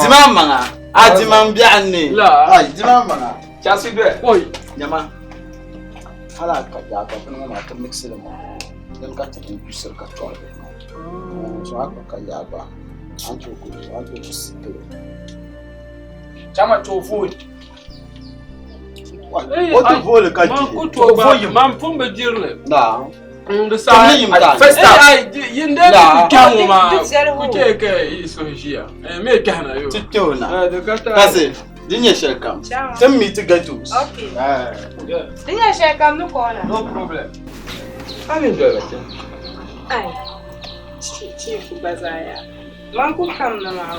Dima maŋa. A dima n biɛɣu ni. Ai, dima maŋa. Chasi bɛ. Oi. Nyama. Hala ka yaaka bini ŋɔ maa ti mixi li maa. Din ka ti ni yusiri ka tɔri bihi maa. So a kpa ka yaaba. A ni tooi ku a ni tooi ku sikili. Chama to vooi. O ti vooli ka Man ku tooi gba man pun bi diri li. Na. Di saha Yin taali. First half. Ai yin dee La. ku kpɛhi ŋɔ maa ku chɛ ka yi suhu ʒiya. Me kpɛhi na yo. Ti kpɛ o na. Di ka taali. Kasi di nyɛ shɛli kam. Ti mi ti gatos. Okay. Di nyɛ shɛli kam ni kɔɔna. No problem. A ni doli ba chani. Ai. Chief gba zaa yaa. Man ku kam na maa o.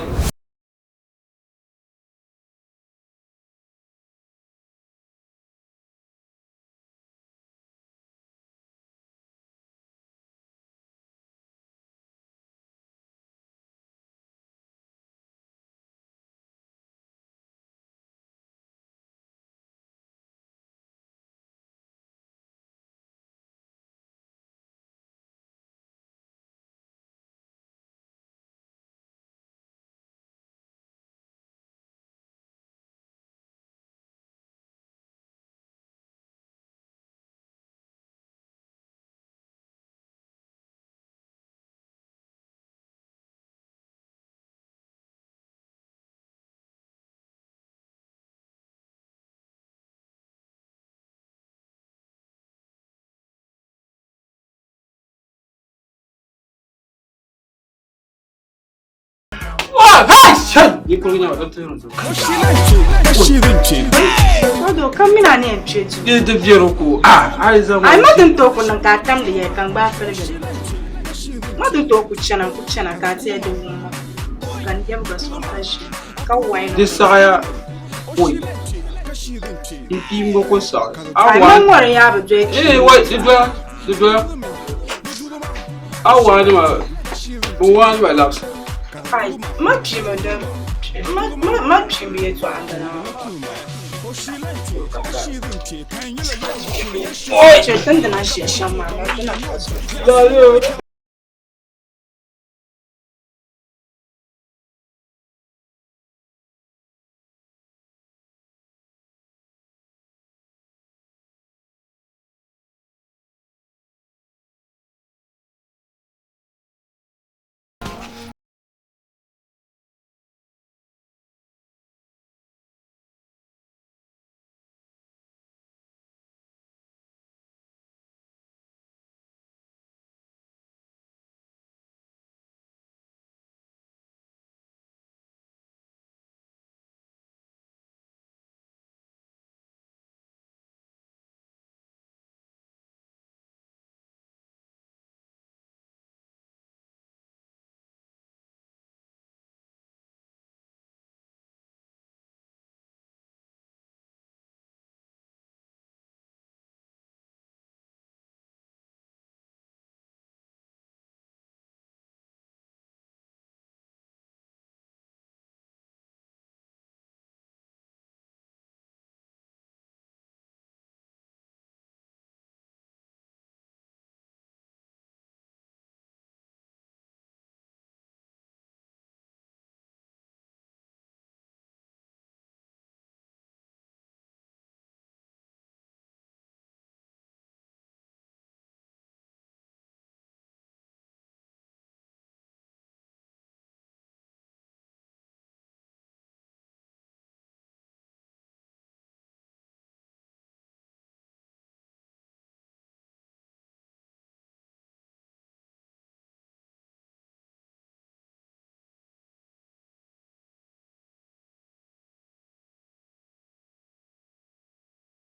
Odo kam mina ni yɛn kpe duu. Di di biɛri ko a a yi zaŋ. Ai ma din tooi ku niŋ ka a tamdi yɛli ka n gbaai pirigili. Ma din tooi ku chana n ku chana ka a ti yɛli di wumma ka n lɛbi gba sɔŋ ka ʒiya ka wain. Di saɣaya oi n kpiimba ko saɣi. Ai ma ŋɔri yaa bi doli Ee wai di doya di doya. A waani maa, bɛ waani ma labisi. Ai, ma kpimi din, ma ma ma kpimi yɛltɔɣa n-bala maa. Oi! Chɛ tindina ʒiya shɛm maa, ma dina ka zuɣu.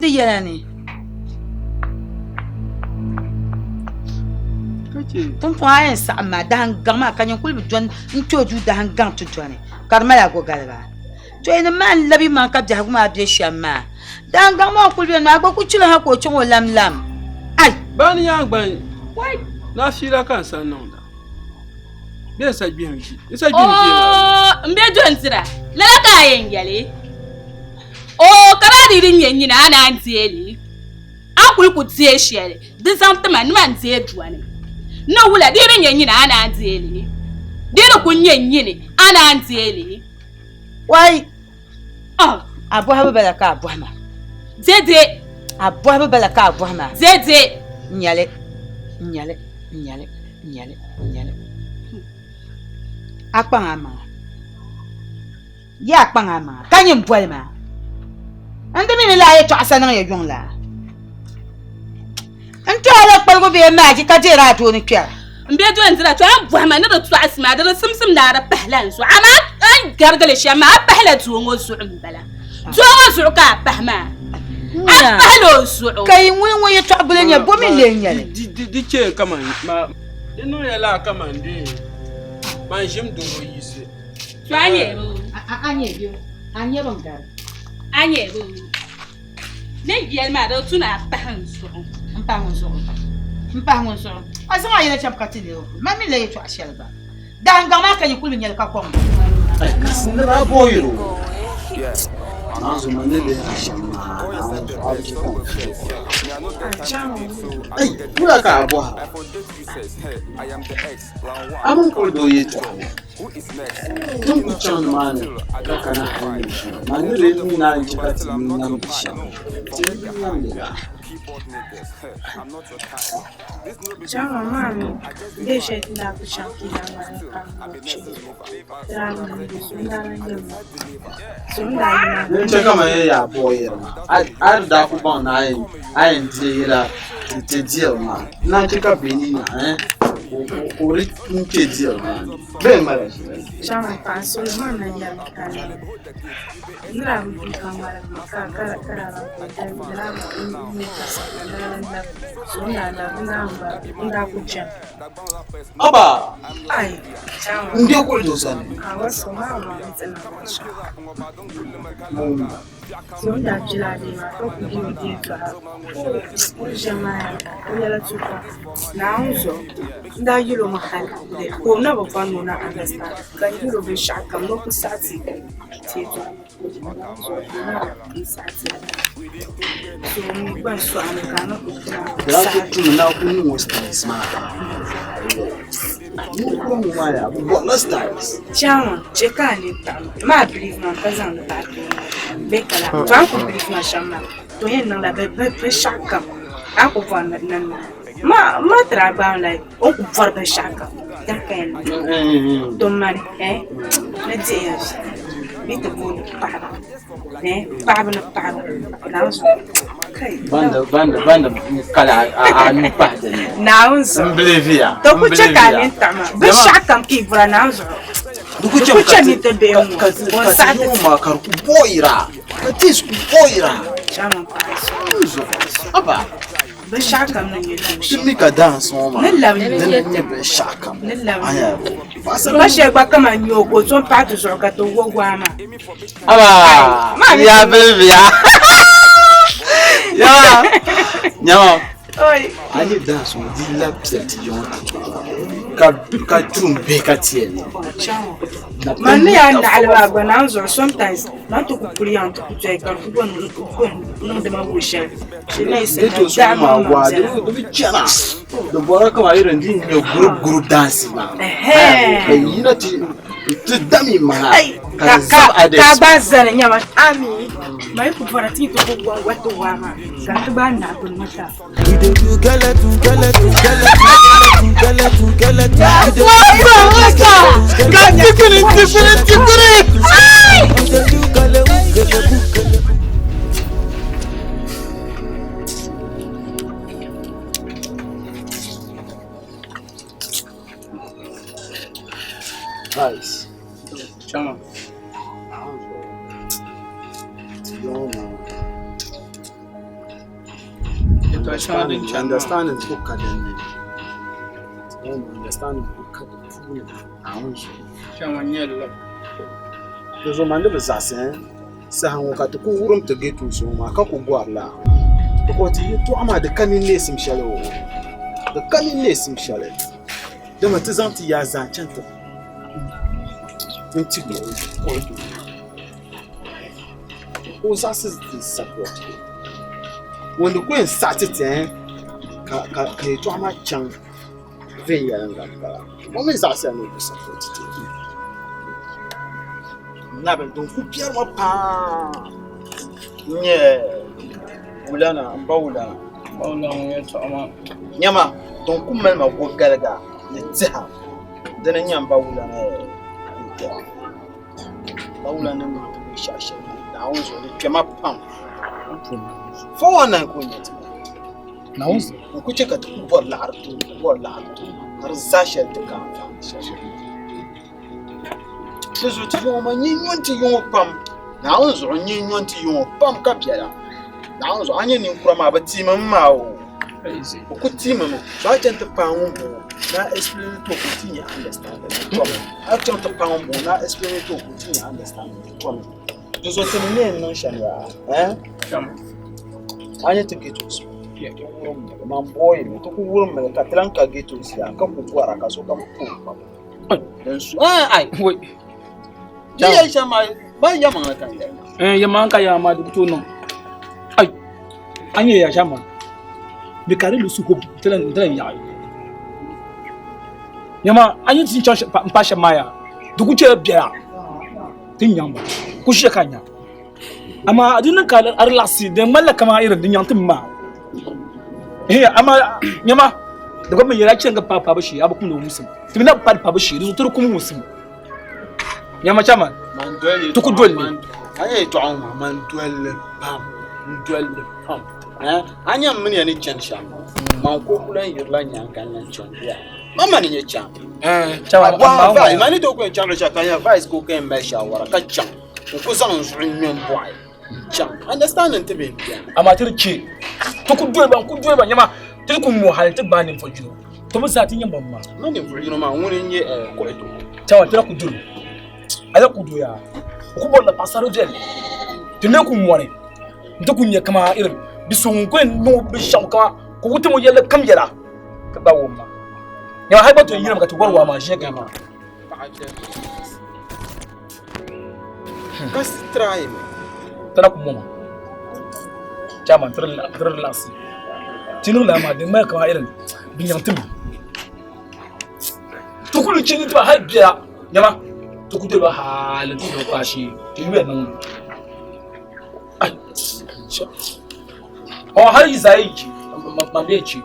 Di yɛla ni pumpɔŋɔ a yɛn saɣim maa dahim gaŋ maa ka nyin kuli bi dɔni n-kpe o duu dahim gaŋ ti dɔni ka di mali a galiba to yinim maa n-labi maŋ ka biɛhigu maa be shɛm maa dahim gaŋ maa n-kuli beni maa a gba ku chili ha ka o chaŋ o lamlam ai Bani yaa gba na fiila ka n sa niŋda. Bee n sa gbihim ʒi n sa gbihim ʒi maa. Oo, n be dɔndira lala ka a yɛn yɛli Oo, ka daa di di nyɛ nyina a naan deei li a kuli ku deei shɛli di zaŋ ti ma ni man deei dɔni ni wula di di nyɛ nyina a naan deei li di di ku nyɛ nyini a naan deei li. Wai! A bɔhibu bala ka a bɔhi ma. Dede! A bɔhibu bala ka a bɔhi ma. Dede! N nyɛli, n nyɛli, n nyɛli, n nyɛli, n nyɛli. A kpaŋ a maŋa. Yaa kpaŋ a maŋa ka nyin boli ma. N di mi ni laa yɛtɔɣa sa niŋ ya yuŋ laa. N ti a la kpaligu bee maaji ka deeri a doo ni kpɛra. N be dɔndira to a ni bɔhi ma ni di tɔɣisi ma di di simsim ni a di pahila n zuɣu amaa a ni garigi li shɛm maa a pahila doo ŋɔ zuɣu m-bala. Doo ŋɔ zuɣu ka a pahi maa. A pahila o zuɣu. Ka yi ŋuni ŋɔ yɛtɔɣ bila nyɛ bo mi n-lee nyɛ li? Di chɛ kaman ma di niŋya laa kaman di man ʒim doro yiɣisi. To a nyɛ bi. A nyɛ bi a nyɛ bin gari. A nyɛ bi. Ni yɛli maa di tu ni a pahi n zuɣu. N pahi ŋun zuɣu. N pahi ŋun zuɣu. A zaŋ a yɛla chaŋ ka ti leei o puli. Man mi la yɛtɔɣa shɛli gba. Dahingaŋ maa ka nyin kuli bi nyɛli ka kɔŋ. Nira booyiri o. Naanzu ma ni lihiri shɛm maa, Naawuni zuɣu a bi chɛ ka n kpi. Ai, wula ka a bɔhira? A mini kuli doo yɛtɔɣa ni. Ti ni ku chaŋ nimaani ka kana hal ni ʒii, man ni lee mi naan chɛ ka ti yi nyamdi shɛm, ti yi bi nyamdi la. Din chɛ ka man yɛn yaa buɣi yɛri maa, a di daa ku baŋ ni a yɛn deei yɛla ti diri maa, n naan chɛ ka bɛ ni nya ka o di n-kpe diri maa ni bee ŋmala ʒili. Aba! N be kuli do sani. N daa yɛl o mi hal ka o na bi bɔri ni o na understand ka n yɛl o binshɛɣu kam ni o ku saɣi ti ti yɛtɔɣa. N saɣi ti so n gba sɔɣimi ka a na ku tuna Lala ku tumi na ku niŋ o styles maa. Ninkura ŋɔ maa yaa, bɛ bɔrila styles. Chairman, chɛ ka a nini taɣi ma. Maa believe ma ka zaŋ li bahi tooni bee ka laa. To a ni ku believe ma shɛm maa, to yɛn niŋla binshɛɣu kam a ni ku bɔri ni ni niŋ. Ma ma tiri a gbaam like o ni ku bɔri binshɛɣu kam dini ka yɛn niŋ. To mani eh ni dihi ya vi bɛ ti booni paɣaba eh paɣaba ni paɣaba Naawuni zuɣu kai. Bandi bandi bandi kala a nuu pahi din ni. Naawuni zuɣu. N believe ya. To ku chɛ ka a nini taɣi ma binshɛɣu kam ka yi bɔra Naawuni zuɣu. Di ku Di ku chɛ mi ti bihi ŋɔ ka o n saɣi ti maa ka di ku booyira ka taste ku booyira. Chairman paɣa zuɣu. Zuɣu. Haba. Binshɛɣu kam ni nyɛ tuun Ti shɛli. mi ka dance ŋɔ maa Ni labi dini n-nyɛ binshɛɣu kam. Ni labi Aya. Ba shɛli gba kaman nyɛ o ka o tom pahi ti zuɣu ka ti wo waa maa. Haba. Ya believe ya. Ya. Nyama. Oi. A ni dance ŋɔ di labi piɛli ti yiŋɔ ka ka tuun bihi ka tiɛ ni. Man ni yaa naɣili maa gba naan zuɣu sometimes man ti ku kuli yaŋ ti ku tɔi ka di ku niŋdi ma wu shɛli. Ghetto song maa waa di bi chana di bɔra kaman irin din nyɛ group group dance maa ka yina ti ti dami maŋa ka di zab others. Ka gba zani nyama ami ma yi ku bɔra ti yi ti ku gɔŋ ti waa maa ka ti gba naai bini ŋɔ taa. We dey do skeleton, skeleton, skeleton, skeleton, skeleton. We dey do skeleton, Ka tikiri tikiri tikiri. We dey do kelebu, kelebu, kelebu. Guys. Chairman. Understanding ku ka din ni. Understanding ku ka di puuni. Naawuni zuɣu. Chairman nyɛli la. Di zuɣu man di bi zaɣisi eh? Saha ŋɔ ka ti ku wurim ti ghettos ŋɔ maa ka ku gɔri la. Because ti yɛtɔɣa maa di ka ninneesim shɛli o. Di ka ninneesim shɛli. Dama ti zaŋ ti yaa zaa chaŋ ti n-ti kuɣu duu. Ka o zaɣisi ti support o. Ŋun di ku yɛn saɣi ti ti eh, ka ka ka yɛtɔɣa maa chaŋ viɛnyɛliŋga m-bala. O mi zaɣisiya ni o ku support ti. Nabi din ku biɛri ŋɔ paa n-nyɛ wulana m ba wulana. Ba wulana ŋun yɛltɔɣa maa. Nyama din ku mali ma gɔgaliga ni tiha dini n-nyɛ m ba wulana yɛltɔɣa. Ba wulana ni niŋdi binshɛɣu shɛli maa Naawuni zuɣu di kpɛma pam. 419 ka o nya ti ma. N ku chɛ ka ti ku bɔri laɣiri ti o, bɔri laɣiri ti o ka di zaa shɛli ti ka anfaani shɛli. Di zuɣu ti yiŋɔ maa nyɛ nyo n-ti yiŋɔ pam. Naawuni zuɣu n-nyɛ nyo n-ti yiŋɔ pam ka biɛla. Naawuni zuɣu a nya ninkura maa bɛ tiimi mi maa o. Bɛ ku tiimi mi. So a chaŋ ti paai ŋun bɔŋɔ ni a explain ti o ka o ti nya understanding di tɔmi. A chaŋ ti paai ŋun bɔŋɔ ni a explain ti o ka o ti nya understanding di tɔmi. Di zuɣu ti ni ni yɛn niŋ shɛm yaa eh? A nya ti ghettos ti wurim mi li man booyi mi ti ku wurim mi li ka ti lahi ka ghettos yaa ka ku gɔra ka sokam ku o kpabu. Yɛmaŋ ka yaa maa di ku tooi niŋ ai a nyɛ ya shɛm maa bɛ ka di lu suhu ti lan yaɣi nyama a nyɛ ti ni chaŋ n paai shɛm maa yaa di ku chɛla biɛla ti ni nyaŋ ba ku ʒiya ka nya amaa di niŋ ka a relaxi di ŋmanila kamani irin di nyaŋ ti mi maa amaa nyama di gba mi yɛla chɛŋ ka paai paabu shee a bi kumdi wumsim ti mi na bi paai paabu shee di zuɣu ti di kum wumsim nyama chairman ti ku doli li a nyɛ yɛltɔɣa ŋɔ maa man doli li pam n doli li pam a nyɛ m mini ya ni chani shɛm man ko ku lan yirila nyaaŋa n lan chani ya man ma ni nyɛ chaŋ ma ni tooi ku yɛn chaŋ luɣushɛli ka nya vice ka o ka yɛn mali shaawara ka chaŋ n ku zaŋ n zuɣu ŋme m-bɔɣi n-chaŋ understanding ti bɛ beni amaa ti di chɛ ti ku doli ba n ku doli ba nyama ti ku ŋɔ hali ti gbaai ninvuɣ yino ti bi zaa ti nyɛ ban maa ma ninvuɣ yino maa ŋuni n-nyɛ kuɣu doo chairman ti la ku doli a la ku doya o ku bɔrila paɣasarili viɛlli ti mi ku mɔri n ti ku nyɛ kaman irin bi so ŋun ku yɛn niŋ binshɛɣu kaman ka o ku tim o yɛlli kam yɛla ka gba wum ma. Nyama hali gba to yirimi ka ti wari waa maa ʒiya gama maa. Ka si try mi. Tana ku moma. Chairman ti relax. Ti niŋ laa maa din ŋmani kamani irin bi nyaŋ ti mi. Ti kuli chini tiba hali biɛla nyama ti ku doli ba hali ti doli kpaashee ti yuya niŋ ai ɔ hali yi zaa yi chi man bɛ chi.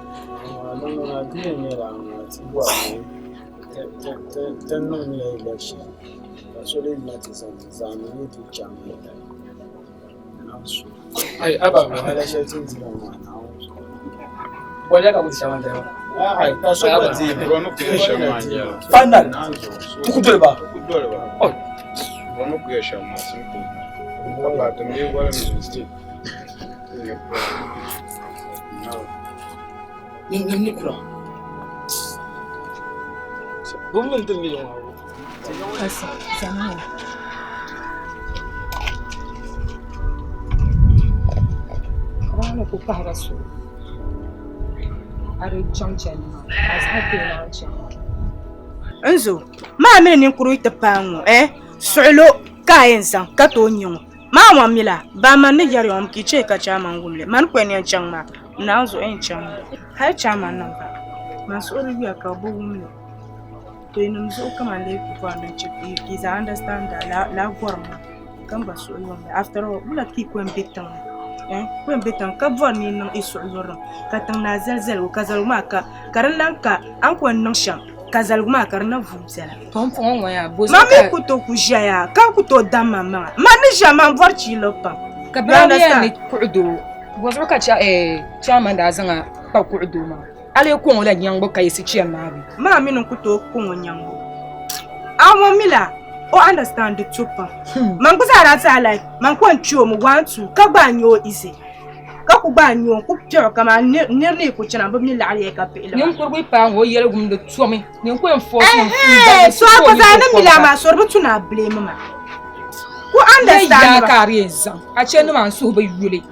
Ti niŋ election ka so lee na ti zaŋ zaŋmi ni ti chaŋ Ai aba wahala shɛli ti ni dira maa Naawuni zuɣu. Waliya ka ku ti shɛba n-daya maa. Ai ka so gba deei Final ti ku doli ba. Nyam ni kura. Gwamnati din ne yawa. Kasi, zamani. Rana ku pahira so a di chaŋ chandi maa ka a zaɣa kpee naan chaŋ. N zo, maa mini ninkurigu yi ti paai ŋ-ŋɔ eh, suɣilo ka a yɛn zaŋ ka tooi nya ŋɔ. Maa ŋɔ mi la, baa man ni yɛri ya ŋɔ mi ka yi chɛ ka chairman wum li. Mani kuli ni yɛn chaŋ maa, n naan zuɣu yɛn chaŋ mi. Hali chairman niŋ ba, man suhuri yuya ka bɛ bi wum li. To yinim zuɣu ka man lee ku bɔri ni n chɛ ka yi zaa understand lala gɔrim maa ka n gba suhu yuri li. After all, wula ka yi ku yɛn be tiŋ ni eh ku yɛn be tiŋ ka bɔri ni yi niŋ yi suhu yurilim ka tiŋ naa zali zaligu ka zaligu maa ka ka di lan ka a ni ku yɛn niŋ shɛm ka zaligu maa ka di na vuui biɛla. Pumpɔŋɔ ŋɔ yaa, bo Man zuɣu mi ka. ku tooi ku ʒɛya ka ku tooi dam man maŋa. Man ni ʒiya man bɔri chiilo pam. Ka You bɛ daa yɛn understand? ni kuɣu doo, bo zuɣu ka chairman daa zaŋ a kpa kuɣu doo maa? A lee kɔŋ o la nyaŋbu ka yiɣisi chani maa bee? Maa mi ni n ku tooi kɔŋ o nyaŋbu. A ŋɔ mi la o understand di to pam. Man gba zaa daa ti a like man ko n kpi o mi 1 2 ka gba nya o easy. Ka ku gba nya o n ku kpɛri o kaman nir ni yi ku chana bɛ mi laɣiri ya ka pihi li maa. Ninkurigu yi paai ŋɔ o yɛligu di tomi. Nyin ku yɛn force ŋun Ɛhɛn, so a gba zaa ni mi la maa so di bi tu ni a blame ma. Ku understand Yaa ba. ka a di yɛn zaŋ a chɛ ni maa n suhu bi yuli.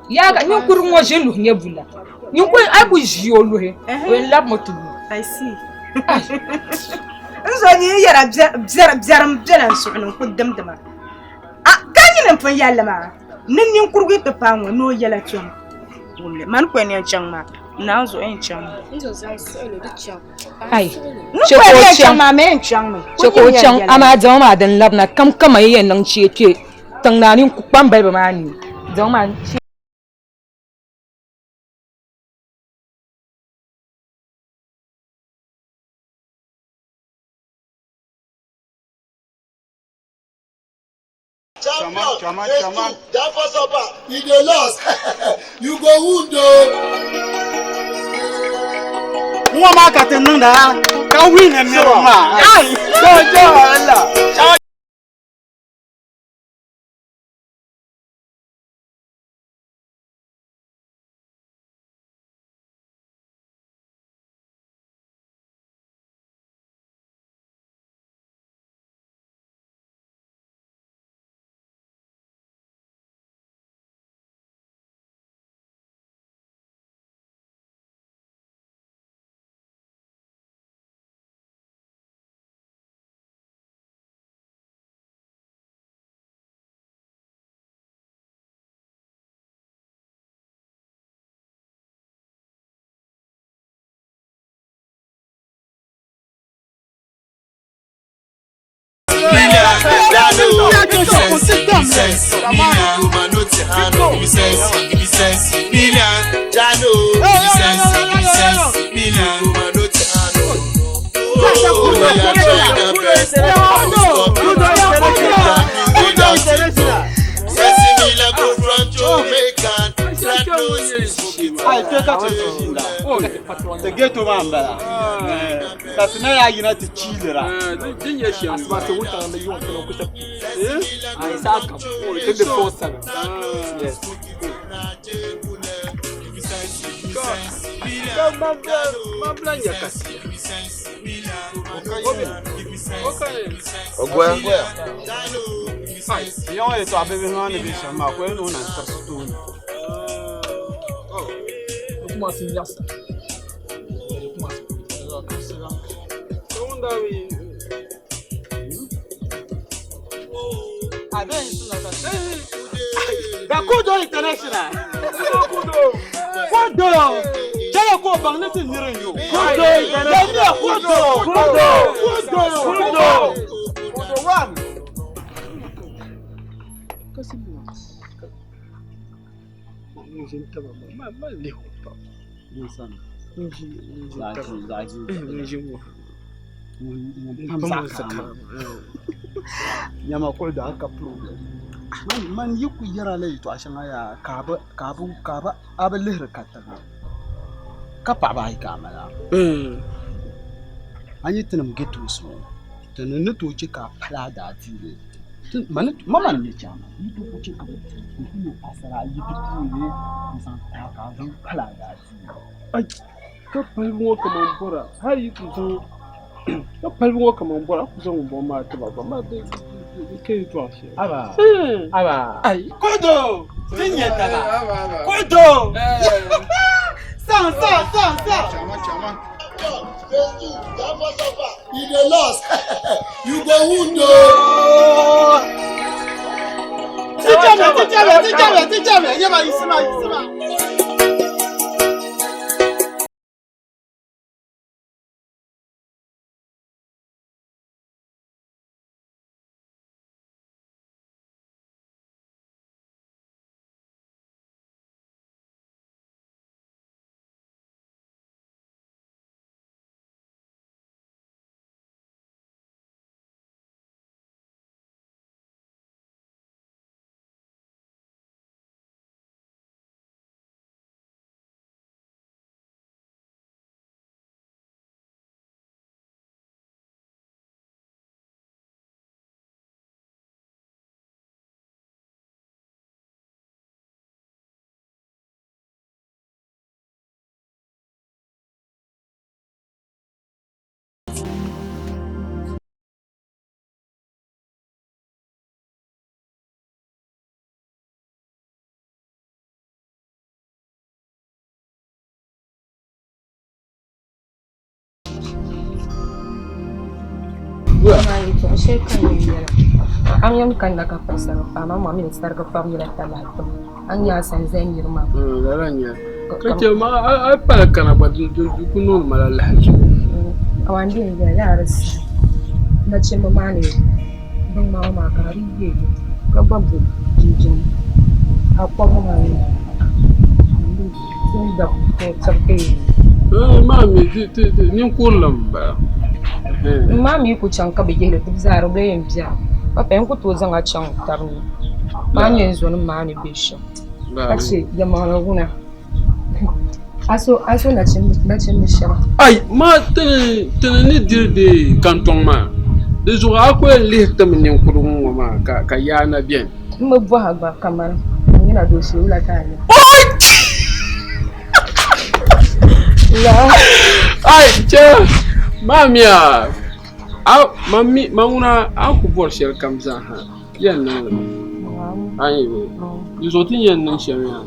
Yaa ka ninkurigu ŋɔ ʒini luhi nyɛ bula. Nyin ku a yi ku ʒi o luhi o yɛn labimi ti lu. I see. N zo nyin yɛra biɛrim bela n suhu ni n ku dimdima. A ka nyini n pun yɛlli maa ni ninkurigu yi ti paai ŋɔ ni o yɛla tom wumli mani kuli ni yɛn chaŋ maa n naan zuɣu yɛn chaŋ mi. Ai, N chɛ ka kuli o ni yɛn chaŋ. chaŋ maa mi yɛn chaŋ mi. Chɛ ka o chaŋ amaa diɛma maa din labina kam kama yi yɛn niŋ chɛ kpe tiŋ naa ninkpambaliba maa ni diɛma maa chɛ. Champion, chairman, Jaffa Sopa, you dey lost. You go wound o. Ŋɔ maa ka ti niŋda ka win niriba maa. Ai! Jojo Allah. Ti ghetto maa m-bala ka ti na yaa yina ti chiilira. Asibaasi wuntaŋ ni yuŋ ti ku ti Ai sa'a kam ti di 4-7. Yes. Mabla nya kasi. Ogoya. Yaŋ yɛltɔɣa bibihi maa ni be shɛm maa ka o yɛn niŋ na n-tirisi tooni. Kuma sun yasa. The Kudo International. Kudo. Kudo. Jẹ́lẹ̀ kó o bang ní ti nírìn yìí o. Kudo International. Kudo. Kudo. Kudo. Kudo. Kudo one. Nyama kuli daa ka problem. Man yi ku yɛra la yɛltɔɣa shɛŋa yaa ka a bi ka a bi ka a bi a bi lihiri katiŋa ka paɣaba ayi ka a mali a a nyɛ tinim ghettos ŋɔ tini ni tooi chɛ ka a pali a daa diini ma man nyɛ chairman yi ti ku chɛ ka bi ti n ku nyɛ paɣasara ayi di puuni n zaŋ ti a ka a zaŋ pali a daa diini. Ka palibu ŋɔ kaman bɔra hali yi ti zaŋ ka palibu ŋɔ kaman bɔra a ku zaŋ ŋun bɔŋɔ maa tiba gba maa di ka yɛltɔɣa shɛli. Aba aba ai Kudo ti nyɛ taba Kudo san san san san. Chairman, chairman. You dey lost. You go wound o. Teacher me, teacher me, teacher me, teacher me. Yema yisima yisima. Shɛli ka n yɛn yɛla a ni yɛn kanna ka piri sariga paɣa maa maa mi ni sariga kpabu nyɛla talahi tuma a ni nyɛ a sani zali niri maa lala n nyɛli ka chɛ ma a yi pali kana gba di ku niŋdi ma la lahaʒibu kamani di yɛn yɛla lala di saha nachimba maa ni binŋmaa maa ka di yɛ ka gba bo jinjam ka kpɔbiri maa ni Maa mi ninkurili m-bala. M maa mi ku chaŋ ka bɛ yihili di zaa di bi yɛn biɛra ka pa n ku tooi zaŋ a chaŋ tabi ni maa nyɛ n zonim maa ni be shɛm ka chɛ yɛlimaŋli wuna a so nachimbi shɛba. Ai maa tini ni diri di kantɔŋ maa di zuɣu a ku yɛn lihi timi ninkurigu ŋɔ maa ka yaa na beni. M bi bɔhi a gba kamani n nyɛla doo shee wula ka a nya? Ai chɛ maa mi a a ma mi ma ŋuna a ni ku bɔri shɛli kam zaa ha yɛn niŋ li mi a ni yi di zuɣu ti ni yɛn niŋ shɛm yaa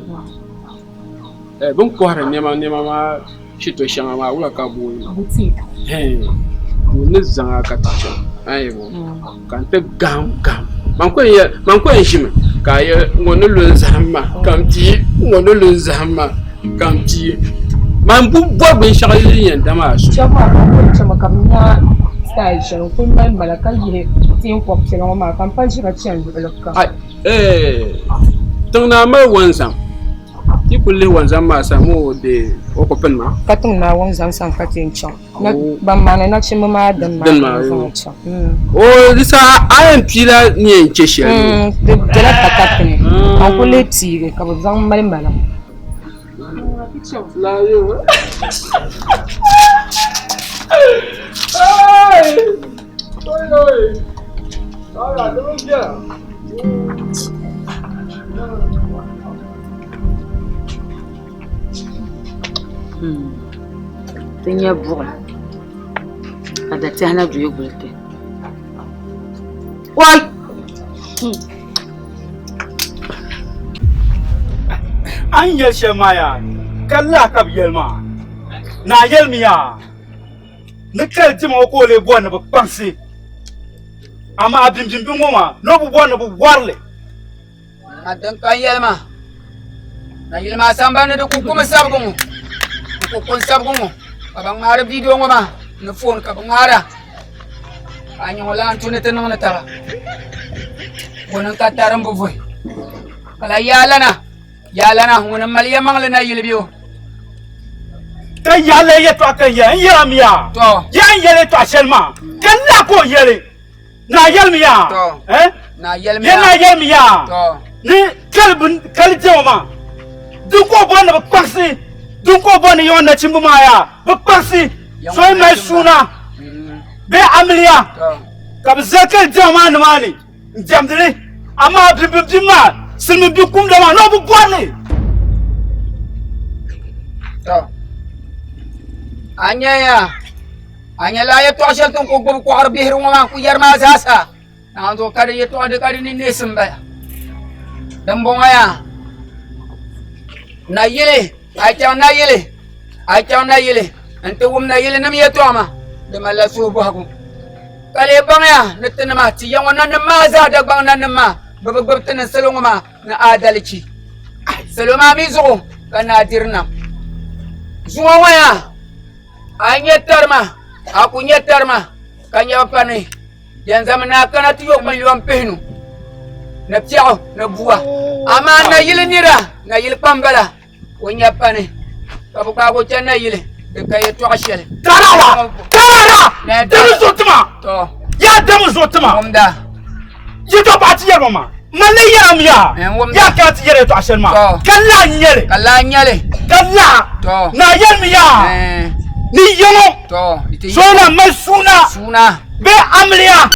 bɛ ni kɔhiri nɛma nɛma maa shito shɛŋa maa wula ka booni maa ŋun ni zaŋ a ka ti chaŋ a ni yi ka n ti gahim gahim man ku yɛn ʒimi ka a yɛli ŋɔ ni lu n-zahim ma ka m pii ŋɔ ni lu n-zahim ma ka m pii man bi bɔri binshɛɣu din yɛn da maa so. Shɛba maa ka kuli chɛmi ka bɛ nya style shɛli n-kuli mali mala ka yihi teenkɔb piɛla ŋɔ maa ka m pa ʒira chani luɣili kam. Tiŋ naa mali wanzam Ti kuli lihi wanzam maa sani mi o deei o ku pini maa. Ka tiŋ naa wanzam sani ka ti yɛn chaŋ. Ban maani nachimba maa dini maa ka bɛ zaŋ chaŋ. O di saha a yɛn piila ni yɛn chɛ shɛli. Di bela patati ni ka n kuli lihi piigi ka bɛ zaŋ mali maliŋ. Ti nya buɣim ka datiɛhi na dooi guli ti. Oi! A ni yɛli shɛli maa yaa, ka lahi ka bɛ yɛli maa. Naa yɛlimi yaa. Ni kali dima ŋɔ ka o lee bɔri ni bɛ kpaŋsi. Amaa bimbimbi ŋɔ maa, ni o bi bɔri ni bɛ wari li. A din ka n yɛli maa, nayili maa sambani ni di ku kumi sabigi ŋɔ, di ku ku n-sabigi ŋɔ ka ban ŋmaari viidiyo ŋɔ maa ni foon ka bɛ ŋmaara ka a nya ŋɔ lana tu ni ti niŋ ni taba ŋuni n-ka tarimbu vuhi ka lahi yaalana yaalana ŋuni m-mali yɛlimaŋli nayili bɛ o. Ka yaɣili yɛtɔɣa ka n yɛli, n yɛlimi yaa, yaa n yɛli yɛtɔɣa shɛli maa ka n lahi ka o yɛli. Naa yɛlimi yaa eh? Naa yɛlimi yaa naa yɛlimi yaa ni kali bin kali diɛma maa din ka o bɔri ni bi kpaŋsi din ka o bɔri ni yiŋɔ nachimbi maa yaa bi kpaŋsi so yi mali suuna bee amiliya ka bi zali kali diɛma maa nimaani n diɛmdili amaa bimbim maa silmiin bi kumda maa ni o bi bɔri li. A nya yaa A nyɛla yɛtɔɣ shɛli ti ni kul gbubi kɔɣiri bihiri ŋɔ maa n-kul yɛri maa zaasa. Naawuni zuɣu ka di yɛtɔɣa di ka di ni neesim m-bala. Dimbɔŋɔ yaa, nayili, a yi chaŋ nayili, a yi chaŋ nayili nti wum nayilinim yɛtɔɣa maa, di malila suhubɔhigu. Ka lee baŋya ni tinima, ti ya ŋɔ nanim maa zaa, Dagbaŋ nanim maa, bɛ bi gbubi ti ni salo ŋɔ maa ni aadalichi. Salo maa mi zuɣu ka naa diri nam. Zuŋɔ ŋɔ yaa, A nya tarima, a ku nya tarima ka nya bi pa ni yɛn zaŋmi ni a kana ti yo miliyon pihinu ni piɛɣu ni bua. Amaa nayili nira, nayili kpambala, o nya pa ni ka bi gbaagi o chani nayili di ka yɛtɔɣa shɛli. Tarara! Tarara! Dami zuɣu tima! Yaa dami zuɣu tima! Yɛtɔɣa paɣa ti yɛri ma maa. Man ni yɛra mi yaa. Yaa ka ti yɛra yɛtɔɣa shɛli maa. Ka lahi nyɛli. Ka lahi nyɛli. Ka lahi. Naa yɛli mi yaa. Ni yɛŋɔ. So na mali suuna. Suuna. Bee amiliya.